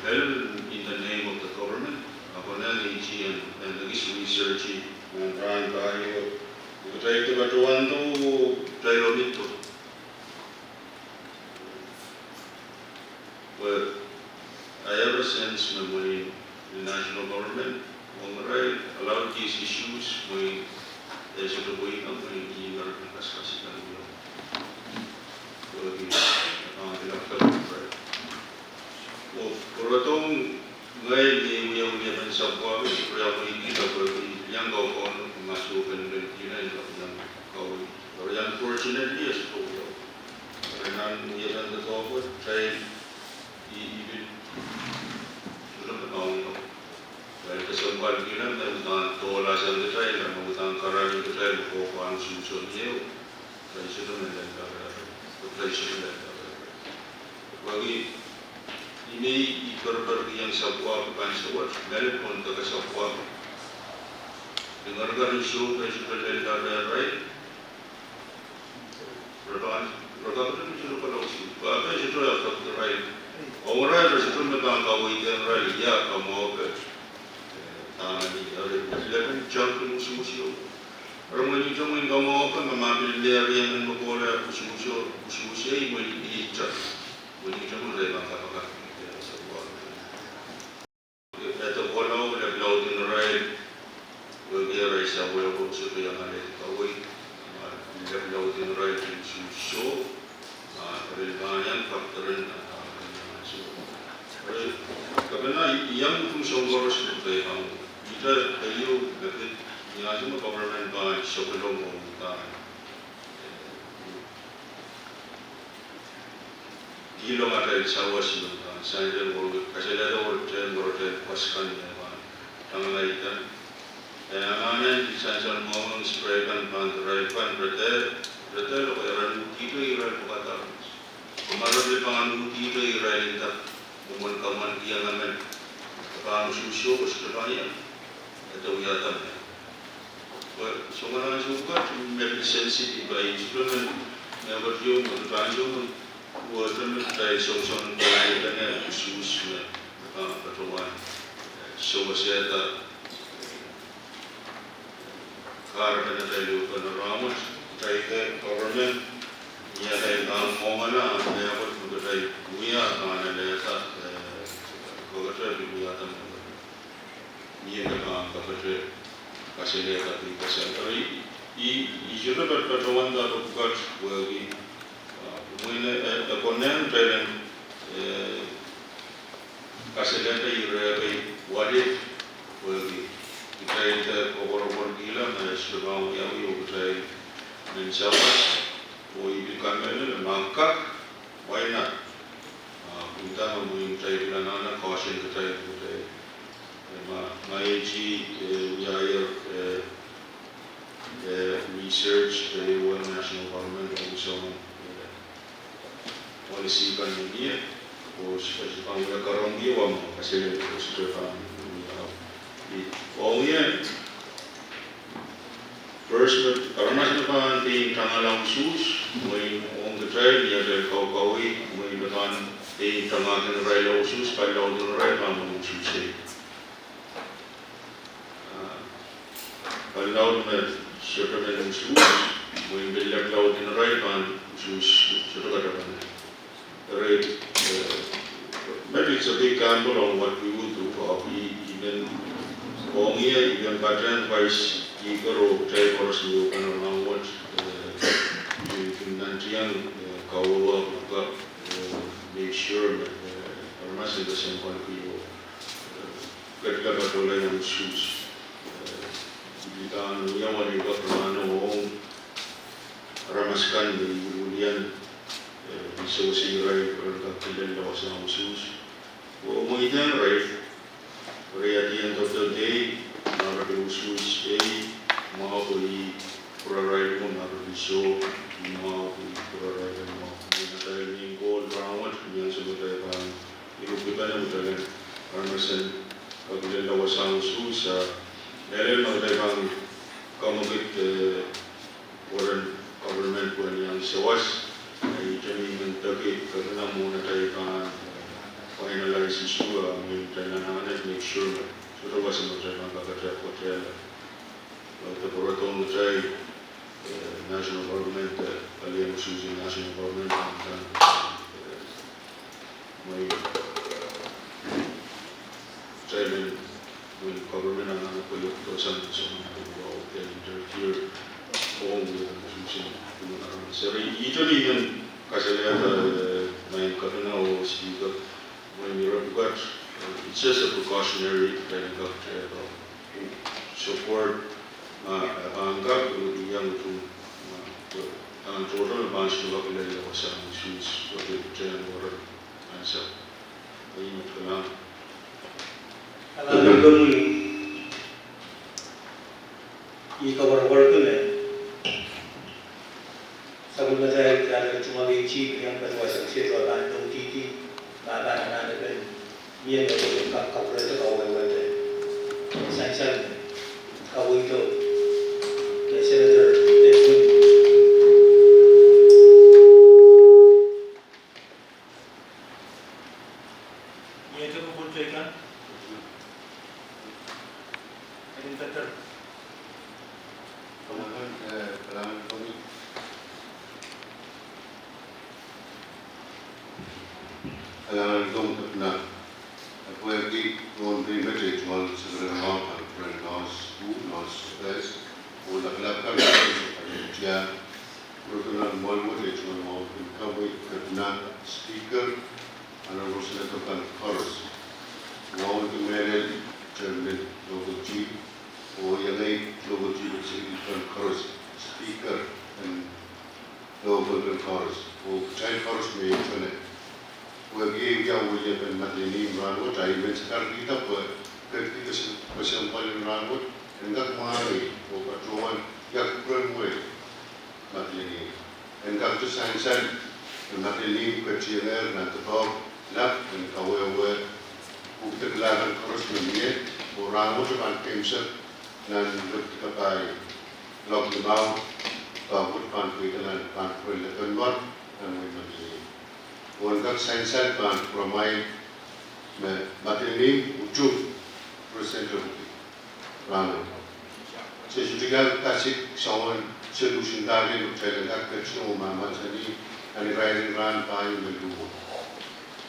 well, in the name of the government, ah, konehng I G en, en ekis research, en pahn pahieu, kitail de patohwando, kitail omw do. Pwe me mwein national government, ong irail allowed these issues, mwein e sohte pweida, mwein ih me re pil kaskasik kan wia. Pwehki, ah, irail. Oh, pwurodohng ngehi me wiawi ni epen sapwuahki, pwurodohng iang kaukauno, ma sohte ken lel kina, iang kawi. Pwe unfortunately, e sohte wiawi. Nan wiepen doadoahk wet, kitail, I, I pil sohte pahn kaungo. Kitail kesempwalkihla me uhdahn dohlahsang kitail, me uhdahn karanih kitail, me kohkohn usuhso ieu. Kitail sohte men lella rehrail. Kitail sohte lella rehrail. Pwehki, I men, I perperki iang sapwuahki pansapwat, mehlel pohn deke sapwuahki. Lingerker iso, kitail sohte lella rehrail. Re pahn, re kak sohte kalausih. Pwe kitail sohte affect irail. Ong irail, re sohte me pahn kaweid irail, ia kamwahupe. Eh, dahme ni, eri, lepin junk en usuhso. Eri mwein ihte mwein kamwahupe, ma, ma pil me eri emen me kohla usuhso, usuhso, mwein ihte. Mwein ihte mwein re pahn kapakap. Eh, so, eh, Ede kohla oh lep laud en irail, wehwehki irail sawehwe oh sohte iang alehdi kaweid, ma lep laud en irail usuhso, ma re pahn iang factor en, ah, so. Eri, kepina iang utung soang koaros me kitail pahn, ihte keieu me pid, ni ansou me government pahn sohte lel oh uhdahn. Kihlong atail sawas me pahn, sansal wor, kasalehda wor, tehnparoten pwoson kan me pahn tangala itan. Eh, anahne sansal mwahu spray kan pahn, irail pahn rete, rete loko irail uhdihte irail pwukat aramas. Ma re pil pahn uhdihte irail inda, mwomwen kamwan kiang emen. Pahn usuhso, sohte pahn iang. Ede wiahda me. Pwe, soangen ansou pwukat, me pil sensitive, I supplement, me pil iang, me pil ansou me, wehwehki me kitail soansoan, pwe irail dene usuhs me, ah, patohwan, eh, sewesehda, kahrepen atail ehupene rahnwet, kitail de government, ni atail pahn mwomwala, me pahn me kitail wia, pahn alehda, eh, kokete pil wiahda me. Ni ede pahn kapete kasalehda pil kasal. Eri, I, I sohte patohwan dahme pwukat wehwehki, ah, mwein, eh, eh, konehng kitail en, eh, kasalehda ire kei, what if, wehwehki kitail de koapworopworkihla me sohte pahn wiawi oh kitail men sawas, oh I pil kamehlele ma kak, why not? Ah, inda me mwein kitail pil anahne caution kitail, kitail. Eh, ma, ma I et, eh, wiahier, eh, eh, research, eh, wia national government, oh soangen, eh, policy kan me mie, oh sohte pahn wia karonge wa me kasalehda, oh sohte pahn wia. I, oh, ie, First, aramas me pahn pein tangala usuhs, mwein ong kitail, ni atail kaukaweid, mwein me pahn pein tangahki irail usuhs, palilaud en irail pahn usuhs. Ah, palilaud me sohte men usuhs, mwein pil lep laud en irail pahn usuhs, sohte katapan. Eri, eh, but it's a big gamble on what we would do, ah, I, I men, ong ie, I men patehng Vice Speaker oh kitail koaros me ehupene rahnwet, eh, I, I men nantihong, eh, kawehwe, eh, make sure me, eh, aramas en kesempwalki oh, eh, ketikihla patohla iang usuhs. Eh, I pahn wia wani kapilahn ong aramas kan me I wiliwilian, eh, I sewese irail pwe re kak kilella wasahn usuhs. Oh, mweidehng irail, eri at the end of the day, ma re pil usuhs ei, mwahu pwe ih pwurarail mwo, ma re pil soh, ih mwahu pwe ih pwurarail mwo. Mwein atail main goal rahnwet, ni ansou me kitail pahn, I men pil pahn, aramas en kak kilella wasahn usuhs, ah, mehlel ma kitail pahn kamwekid, eh, weren government pwehn iang sawas, eh, ihte me I men peki, kepina mwohn atail pahn finalize issue, ah, mwein kitail anahne make sure me sohte wasa me kitail pahn kapete kotehla. Eri, de pwurodohng kitail, eh, national government, eh, alien usuhs en national government, ah, eh, mwein Kitail en, when government anahne pwelopwudohsang soangen pwukoa, they interfere ong the constitution, pwukoa aramas. Eri ihte I men kasalehda, eh, Maing Kepina oh Speaker, mwein ire pwukat, eh, it's just a precautionary, kitail en kak, eh, support, ah, pahn kak, eh, iang utung, ah, pwe, ah, tohto me pahn solahr kilel wasa, issues, wasa, ten, wasa, answer. Ih met kalahngan. Kalahngan komwi. I koapworopworki me sapwellimatail dahla tungoal en chip iang patohwan sehse tohto pahn noutihdi, ma pahn anahnepen mie me pahn kak kapwurehda kawehwehda sansal me kaweid me Senator Edwin. Iet kupwurte kan. Edwin Peter. Kalahngan, eh, kalahngan komwi. Kalahngan komwi Kepina. E pwehki nohn pei met ei tungoal sekeren mwahu, pahn kupwuren Noahs Wu, Noahs Affairs, oh lapalap kan, pahn tiahk. Kupwuren Noahs Wu, ei tungoal wahu kin komwi Kepina, Speaker, Honorable Senator kan koaros. Wahu kin mehlel Chairman Local Chief, oh iangei Local Chief Executive kan koaros, Speaker en Local kan koaros, oh kitail koaros me I tone. Pwehki ei wia wiliapen Madolenihmw rahnwet, I men sakarkihda pwe ketikihda kesempwal en rahnwet, en kak mwahngih, oh patohwan iang kupwuren wehi Madolenihmw. En kak de sansal me Madolenihmw ketiengehr nan doadoahk lap en kawehwe pwuhk de kilang kan koaros me mie, oh rahnwet pahn keimwsek nan lepwiki kapai loak limau, doadoahk pahn pweida nan pahn kupwuren Lekenmwar nan wehin Madolenihmw. Oh en kak sansal pahn kupwuramwail me Madolenihmw utung President Loki. Rahnwet. Se sohte iang kasik soangen solution dahl me kitail en kak ketin oh mahmahsanih nan irair en rahn pahieu me luhwo.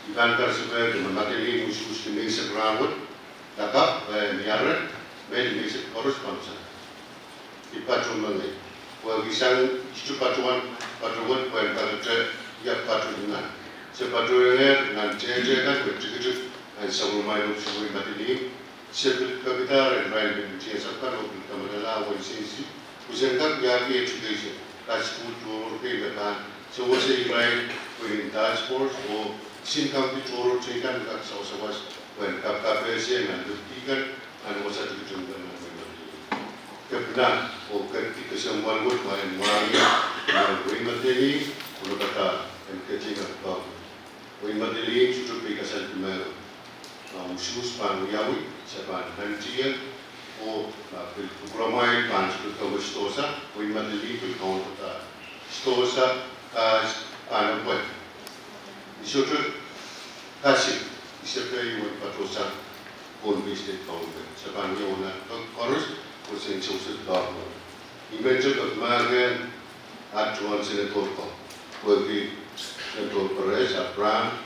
I pahn kasalehda me Madolenihmw usuhs limeisek rahnwet, lakapw, eh, miare, me limeisek koaros pahn sang. I patohwan mengei. Pwehki sang ihte patohwan, patohwan pwehn patohte iang patohwan nan. Se patohwangehr nan tehtehkan me tikitik nan sapwellimatail wehi Madolenihmw, se pil pekida irail me tikitik kan oh pil kamanala oh insensi, pwe sen kak wiahki education, kak sukuhl tohrohr kei me pahn sewese irail pwehn task force oh sen kak tohrohr teikan kak sawasawas pwehn kapkapehse nan lepwiki kan, nan wasa tikitik kan nan wehi Madolenihmw. Kepina, oh ketikihda kesempwal wet me I mwahngih nan wehi Madolenihmw, oh lepadahr en ketin kak pahn wehi Madolenihmw sohte pei kasalehda me, ah, usuhs pahn wiawi, se pahn nantihong, oh, ah, pil kupwuramwail pahn sohte kawes sidohsa, wehi Madolenihmw pil kaunda sidohsa, ah, pahn epwel. I sohte kasik, I sehse pwe I wet patohsang Pohnpei State Government. Se pahn wia wehla koaros, oh sen sewese doadoahk. I men sohte kak mahkehng at tuan Senator ko, pwehki Senator Perez, Abraham,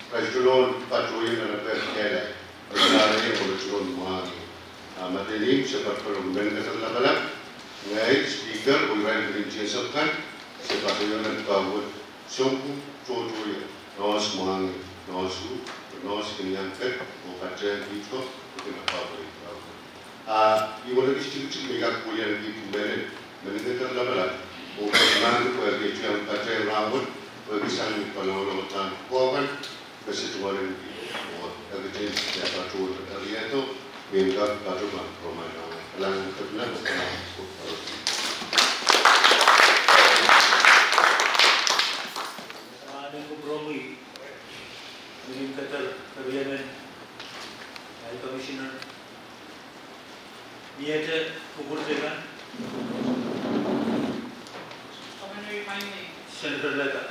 President Lon patohwan nan ape kehlail, President Lon mwahngih. Ah, Madolenihmw se patohwan mehn keder lapalap, ngehi Speaker, oh irail me tikitik kan, se patohwan nan kawet, sompwu tohtohie, Noahs mwahngih, Noahs Wu, Noahs kin iang pet, oh patehng kiht ko, oh kin apwapwei. Ah, I wehwehki tikitik me I kak pwilian kiht mehlel, mehn keder lapalap, oh mahn pwehki tiang patehng rahnwet, pwehki sang ni palaulautan koakan, me se tungoal en kiht, oh, e ketin, ia patohwan, e riedo, me I kak patohwan, oh, mahn, oh, kalahngan Kepina, oh, kalahngan, oh, Kalahngan en kupwuromwi, mihmi keder, keriemen, High Commissioner, miehte kupwurte kan. Senator Leta.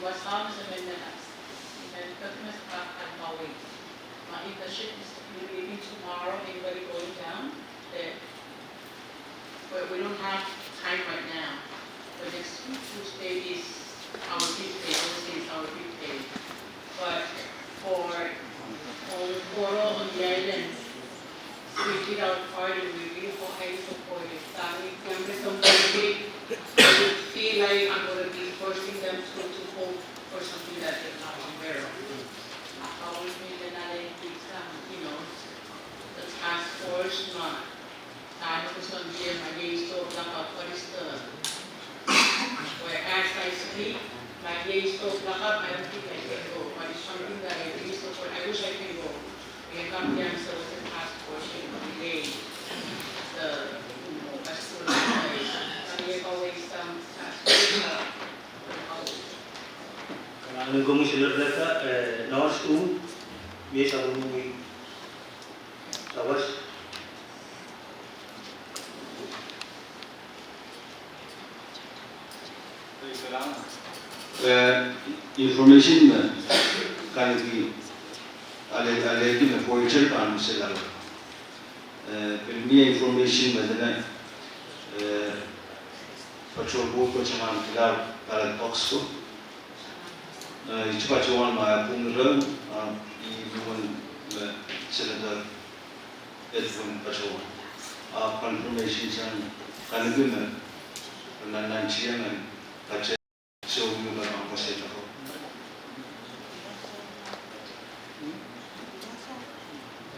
Psalms and then, and then, but must have, have always. My, if the ship is leaving tomorrow, anybody going down? That, but we don't have time right now. But next week, Tuesday is our fifth day, Wednesday is our fifth day. But for on Koro, on the islands, we did our part and we really hope and support it. But we can sometimes we feel like I'm gonna be forcing them to, to hope for something that they're not aware of. I always mean that I like, um, you know, the task force, not, uh, because I'm here, my day is so black out, what is the, where as I speak, my day is so black out, I don't think I can go, but it's something that I really support. I wish I can go. Kalahngan en komwi Sister Rebecca, eh, Nurse Wu, mie sapwellime sawas. Eh, information me kahrehda ale, alehdi me Voyager pahn solahr. Eh, pil mie information me dene, eh, patrol boat ko tangehng kilang ballot box ko. Eh, I patohwan ma e pwung rehn, ah, I mwomwen me Senator Edwin patohwan. Ah, confirmation sang kahrehda me nan nan tiangen pate. So we will not go say no.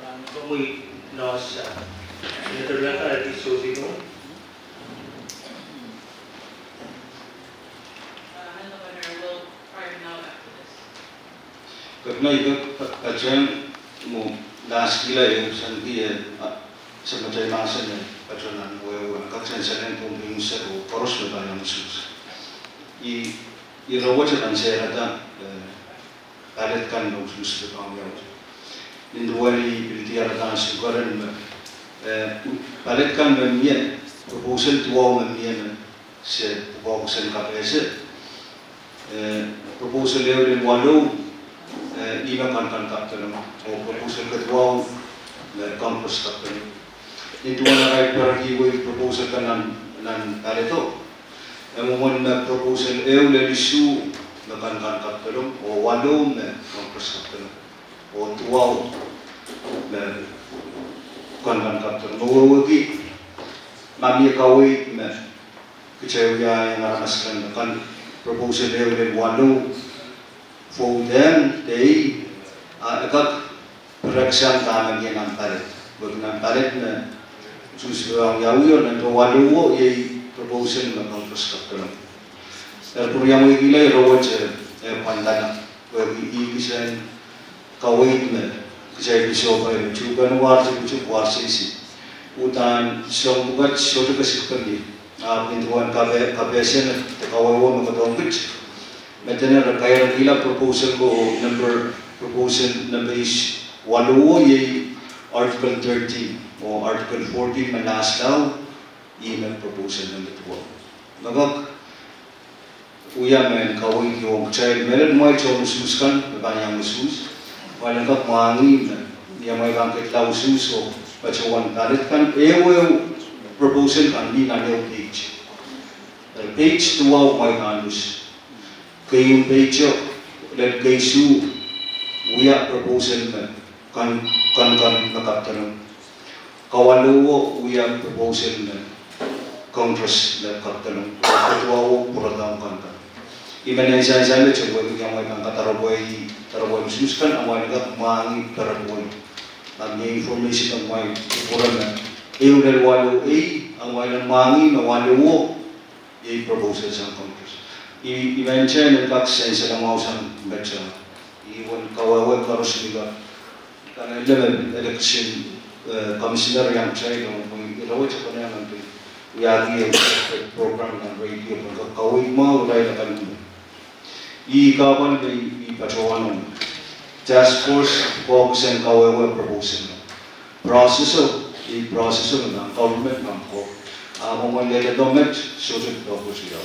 Kalahngan en komwi Nurse, uh, Senator Rebecca, at this so we know. Kak nai kak, kak, kak sang mwo last year e sang ki e, ah, Samatail mahsen e patohwan wehwe, kak sansalehng Pohnpei unsek oh koaros me pahn iang usuhs. I, ire wet e pahn sehrada, eh, ballot kan me usuhs pahn wiawi. Nin duwen I pil diarada ansou keren me, eh, ballot kan me mie, proposal duwau me mie me se pwukoa kosonned kapehse. Eh, proposal ehu lel walu, eh, ih me Kanakan kapedolong, oh proposal keduwau me Congress kapedolong. Nin duwen arail pwarki wei proposal kan nan, nan ballot o, e mwomwen me proposal ehu lel isuh me Kanakan kapedolong, oh walu me Congress kapedolong, oh duwau me Kanakan kapedolong. Me wehwehki ma mie kaweid me kitail wia iang aramas kan me kan proposal ehu lel walu vote-ehng de, ah, e kak pireksang dahme mie nan ballot. Pwehki nan ballot me usuhs pahn wiawi o, nan walu o iei proposal me Congress kapedolong. Eri pwuriamweikihla ire wet e pwandana. Pwehki ih kisehn kaweid me kitail pil sohpai me tuhkehn ward, tuhkehn ward seisi. Uhdahn soang pwukat sohte kesikpene. Ahpw nin duwen kape, kapehse me, de kawehwe me kohdohng kit, me dene re kairakihla proposal ko, number, proposal number is walu o iei Article thirteen, oh Article fourteen me last law, ih me proposal number duwau. Me kak wia mehn kaweid ong kitail, mehlel mwail tohn usuhs kan me pahn iang usuhs. Mwail en kak mwahngih me, ni amwail pahn ketla usuhs oh patohwan ballot kan, ehu ehu proposal kan mie nan ehu page. Eri page duwau mwail pahn us. Keieun page o, lel keisuh, wia proposal me Kan, Kanakan me kapedolong. Kawaluwo wia proposal me Congress me kapedolong. Kaduwawo pwurodohng Kanakan. I men sansal me tohn wehwehki amwail pahn kadaropwe, daropwe usuhs kan, amwail kak mwahngih perepwohn. Ahpw mie information me amwail kupwure me ehu lel walu ei, amwail en mwahngih me waluwo iei proposal sang Congress. I, I men sansal me kak sansal mwahu sang met, I wen kawehwe koaros me kak, kan ele me election, eh, commissioner iang kitail, oh, ire wet e konehng en pil wiahki, eh, program nan radio, pwe kak kaweid mwahu irail akan me. I kahpwal me I patohwan ong task force, kousoan kawehwe proposal. Process o, I process o nan government nan ko. A mwomwen leledo met, sohte dokosuiau.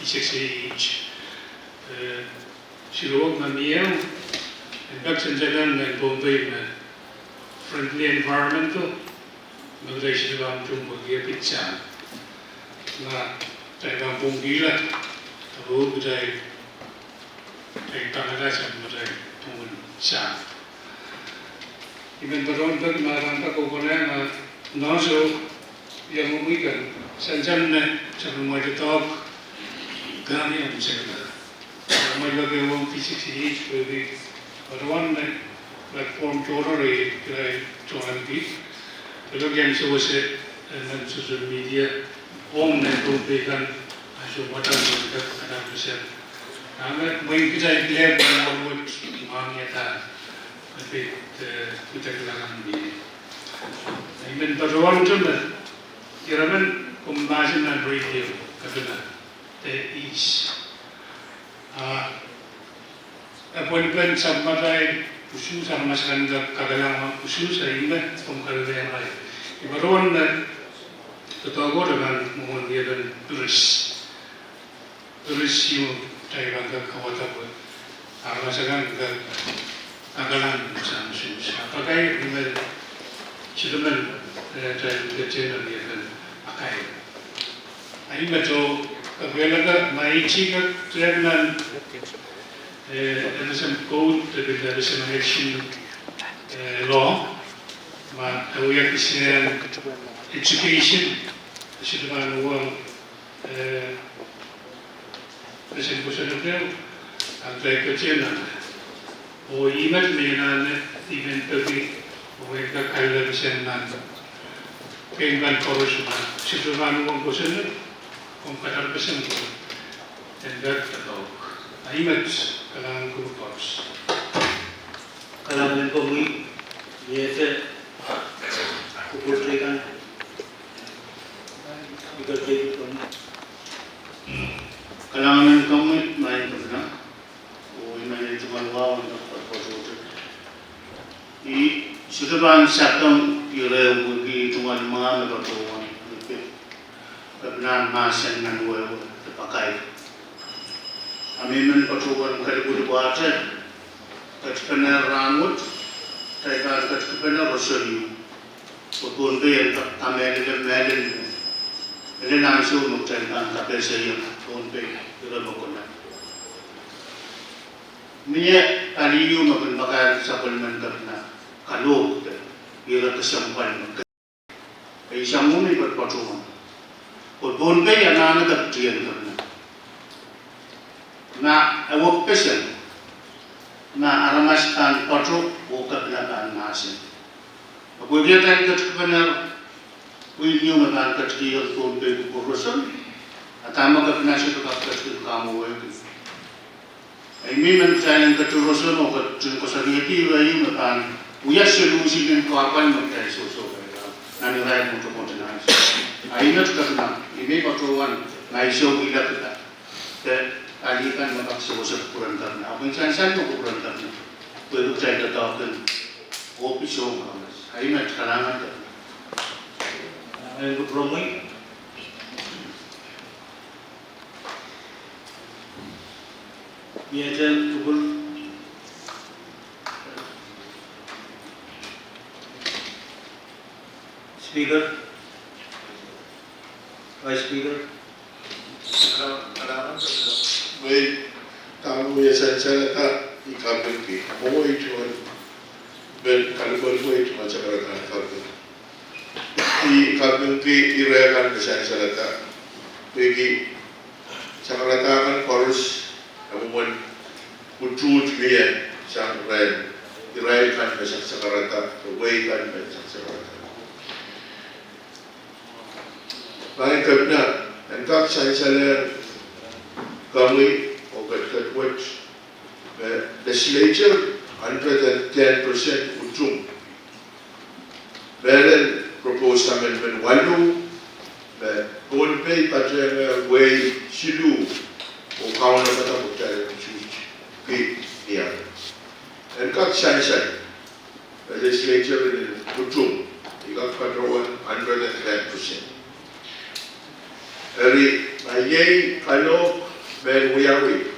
eisek seri iht. Eh, siluwok me mie, en pak senseden mehn Pohnpei me Friendly Environmental, me kitail siluwok pahn tuhwong pwehki e pitsang. Ma kitail pahn pwungkihla, ahpw kitail, kitail pahn kak sang me kitail sang. I men patohwan peki ma rahn kan kohkohla, ma nohso iang mwomwei kan, sansal me sapwellimomwi doadoahk kan iang sekla. Mwein peki ong V sixty-eight, peki patohwan me platform tohrohr, eh, kitail tohnlengki. Peki ong sewese, eh, nan social media, ong nan Pohnpei kan, ansou mwadang me kak adapt sel. Ahpw mwein kitail lel pwe mwohn wet mwahngih adapt. Ahpw, eh, kitail kilang mie. I men patohwan tume, irail men komw mahsen nan radio, kapinga, de ihs. Ah, apwalipen sapwmatail usuhs, aramas akan kak kakalang usuhs, a ih me komw kalelehiong irail. I patohwan me doadoahk kan mwomwen wiepen piris. Piris ieu kitail pahn kak kawada pwe aramas akan kak kakalang sang usuhs. A pakair ih me silumen, eh, kitail ketin wiepen akail. A ih me to kapwelaka ma ih kak tiahk nan, eh, N S M code, de pil N S M election, eh, law, ma e wia kisehn education, siluman wong, eh, pesen kosonned ehu, ahpw kitail ketin anahne. Oh ih met me I anahne, I men peki, oh en kak kalelapisang nan pein kan koaros ma siluman wong kosonned, komw kadarpeseng ko, en kak doadoahk. A ih met, kalahngan ko koaros. Kalahngan en komwi, Miete, kupwurki kan, Speaker David Kong. Kalahngan en komwi, Maing Kepina. Oh I men tungoal wahu en kak patohwan patohwan. I sohte pahn sapeng ire pwehki I tungoal mwahu me patohwan, me pil kepinahn mahsen nan wehwe de pakair. A I men patohwan kalipwilipwate, ketikipene rahnwet, kitail pahn ketikipene roson ieu. Pwe Pohnpei en kak kamehlele mehlel me, ele ansou me kitail pahn kapehse iang Pohnpei, ire me konehng. Mie pali ieu me kin pakairki sapwellimen kepina kalohk de ire kesempwal me ke- Ei sang mwohni patohwan. Pwe Pohnpei anahne kepitien kepina. Ma e wekpeseng, ma aramas pahn patoh oh kepina pahn mahsen. Ahpw pwehki atail ketikipene pwihn ieu me pahn ketikihong Pohnpei kupwur roson, a dahme kepina sohte kak ketikihong kamwehwehki. Ei, I men kitail en keti roson oh ketin koasoanehdi ire ieu me pahn wia solution en kahpwal me kitail sohsohte nan irair mwotomwot en ansou. A ih met kepina, I men patohwan, ma I sohte kilakada de pali kan me kak sewese kupwuren kepina, ahpw I sansal me kupwuren kepina, pwe kitail doadoahk en ohpis ong aramas. A ih met, kalahngan kepina. Kalahngan en kupwuromwi. Miete kupwur. Speaker, Vice Speaker. Mwein dahme I sansalada, I kapingki, mwein I tungoal, I men kalipwelipwe I tungoal sakarada kaping. I kapingki ire kan me sansalada, pwehki sakarada kan koaros, e mwomwen utuht mie sang irail, irail kan me saksakarada, de wehi kan me saksakarada. Maing Kepina, en kak sansalehng komwi oh ketiket wet, me legislature hundred and ten percent utung. Mehlel proposed amendment waluh, me Pohnpei patehng wehi siluh, oh kaunopadahr kitail en utuhtki ni ahi. En kak sansal, me legislature en utung, I kak patohwan hundred and ten percent. Eri, ma iei kalohk mehn wiawi,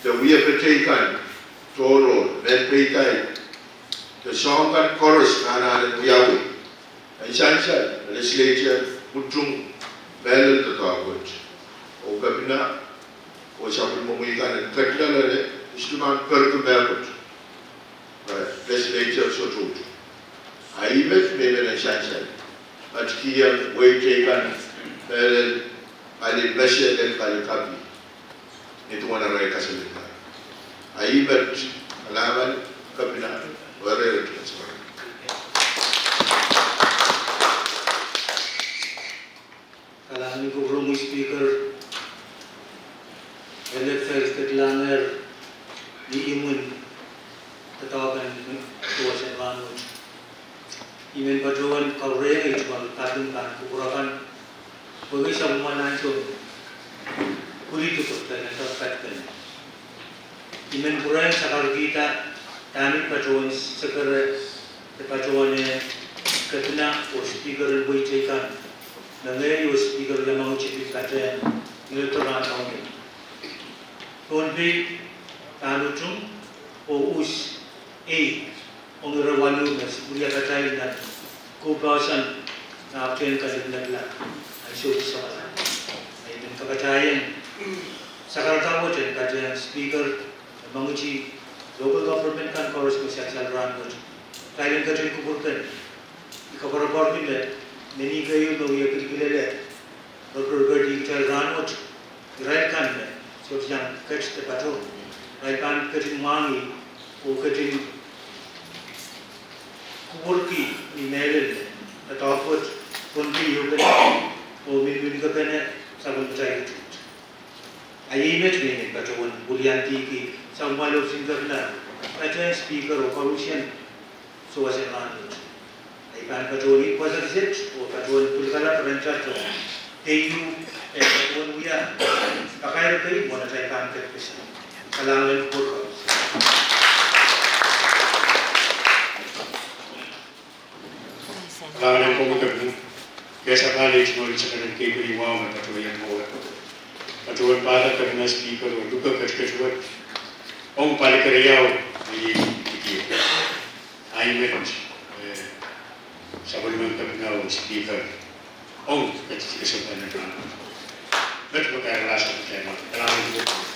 de wiepe teikan, tohrohr, mehn peidai, de soahng kan koaros me anahne wiawi, en sansal, me legislature utung mehlel doadoahk wet. Oh Kepina, oh sapwellimomwi kan en ketiket loale, Istiman perki mehkot, eh, legislature sohte. A ih met me I men sansal. Met kihong wehi teikan, peren, pali mese, pali kapi. Ni duwen arail kasalehda. A ih met, kalahngan, Kepina, were wet kasawa. Kalahngan kupwuromwi Speaker, elect Felix Ketilanger, ni imwin doadoahk en souwas en rahnwet. I men patohwan kaurehng ei tual kaping pahn kupwur akan, pwehki sapwellimomwi ansou me pwilidi kupwurki en doadoahk patpene. I men pwurehng sakarkihda dahme patohwan sekere, de patohwan Kepina oh Speaker en wehi teikan, me ngehi oh Speaker Yamaguchi pil patehng ni electoral count. Pohnpei pahn utung oh us ei ong ire waluh me wia patail nan kohpahsan, ahpw kin kalipw nan lap ansou sokala. I men kapatahieng sakarkihda wet en patehng Speaker Yamaguchi, local government kan koaros me sansal rahnwet, kitail en ketin kupwurki, I koapworopworki me mehn keieu me wia kilkilele, rotorotedi kitail rahnwet, irail kan me sohte iang ket de patohwan, irail pahn ketin mwahngih oh ketin kupwurki ni mehlel me doadoahk wet, Pohnpei ehupene oh minimininkepene sapwellimatail tuht. A iei met me I men patohwan wiliandi ki sapwellimomwi Kepina, patehng Speaker oh koaruhsien souwas en rahnwet. I pahn patohwan pwasakiset oh patohwan pwilikalap rehn atail tohn keieu, eh, patohwan wia pakairkei mwohn atail pahn ketkesang. Kalahngan en kupwur koaros. Kalahngan en kupwur koaros. Kehsang pali tungoal secretary kepini wahu me patohwan mwowe, patohwan pahda Kepina, Speaker oh luke ketiket wet ong pali keriau me iei Idio. A ih met, eh, sapwellimen Kepina oh Speaker ong ketiket en rahnwet. Met me kahrehda sapwellime, kalahngan en kupwur.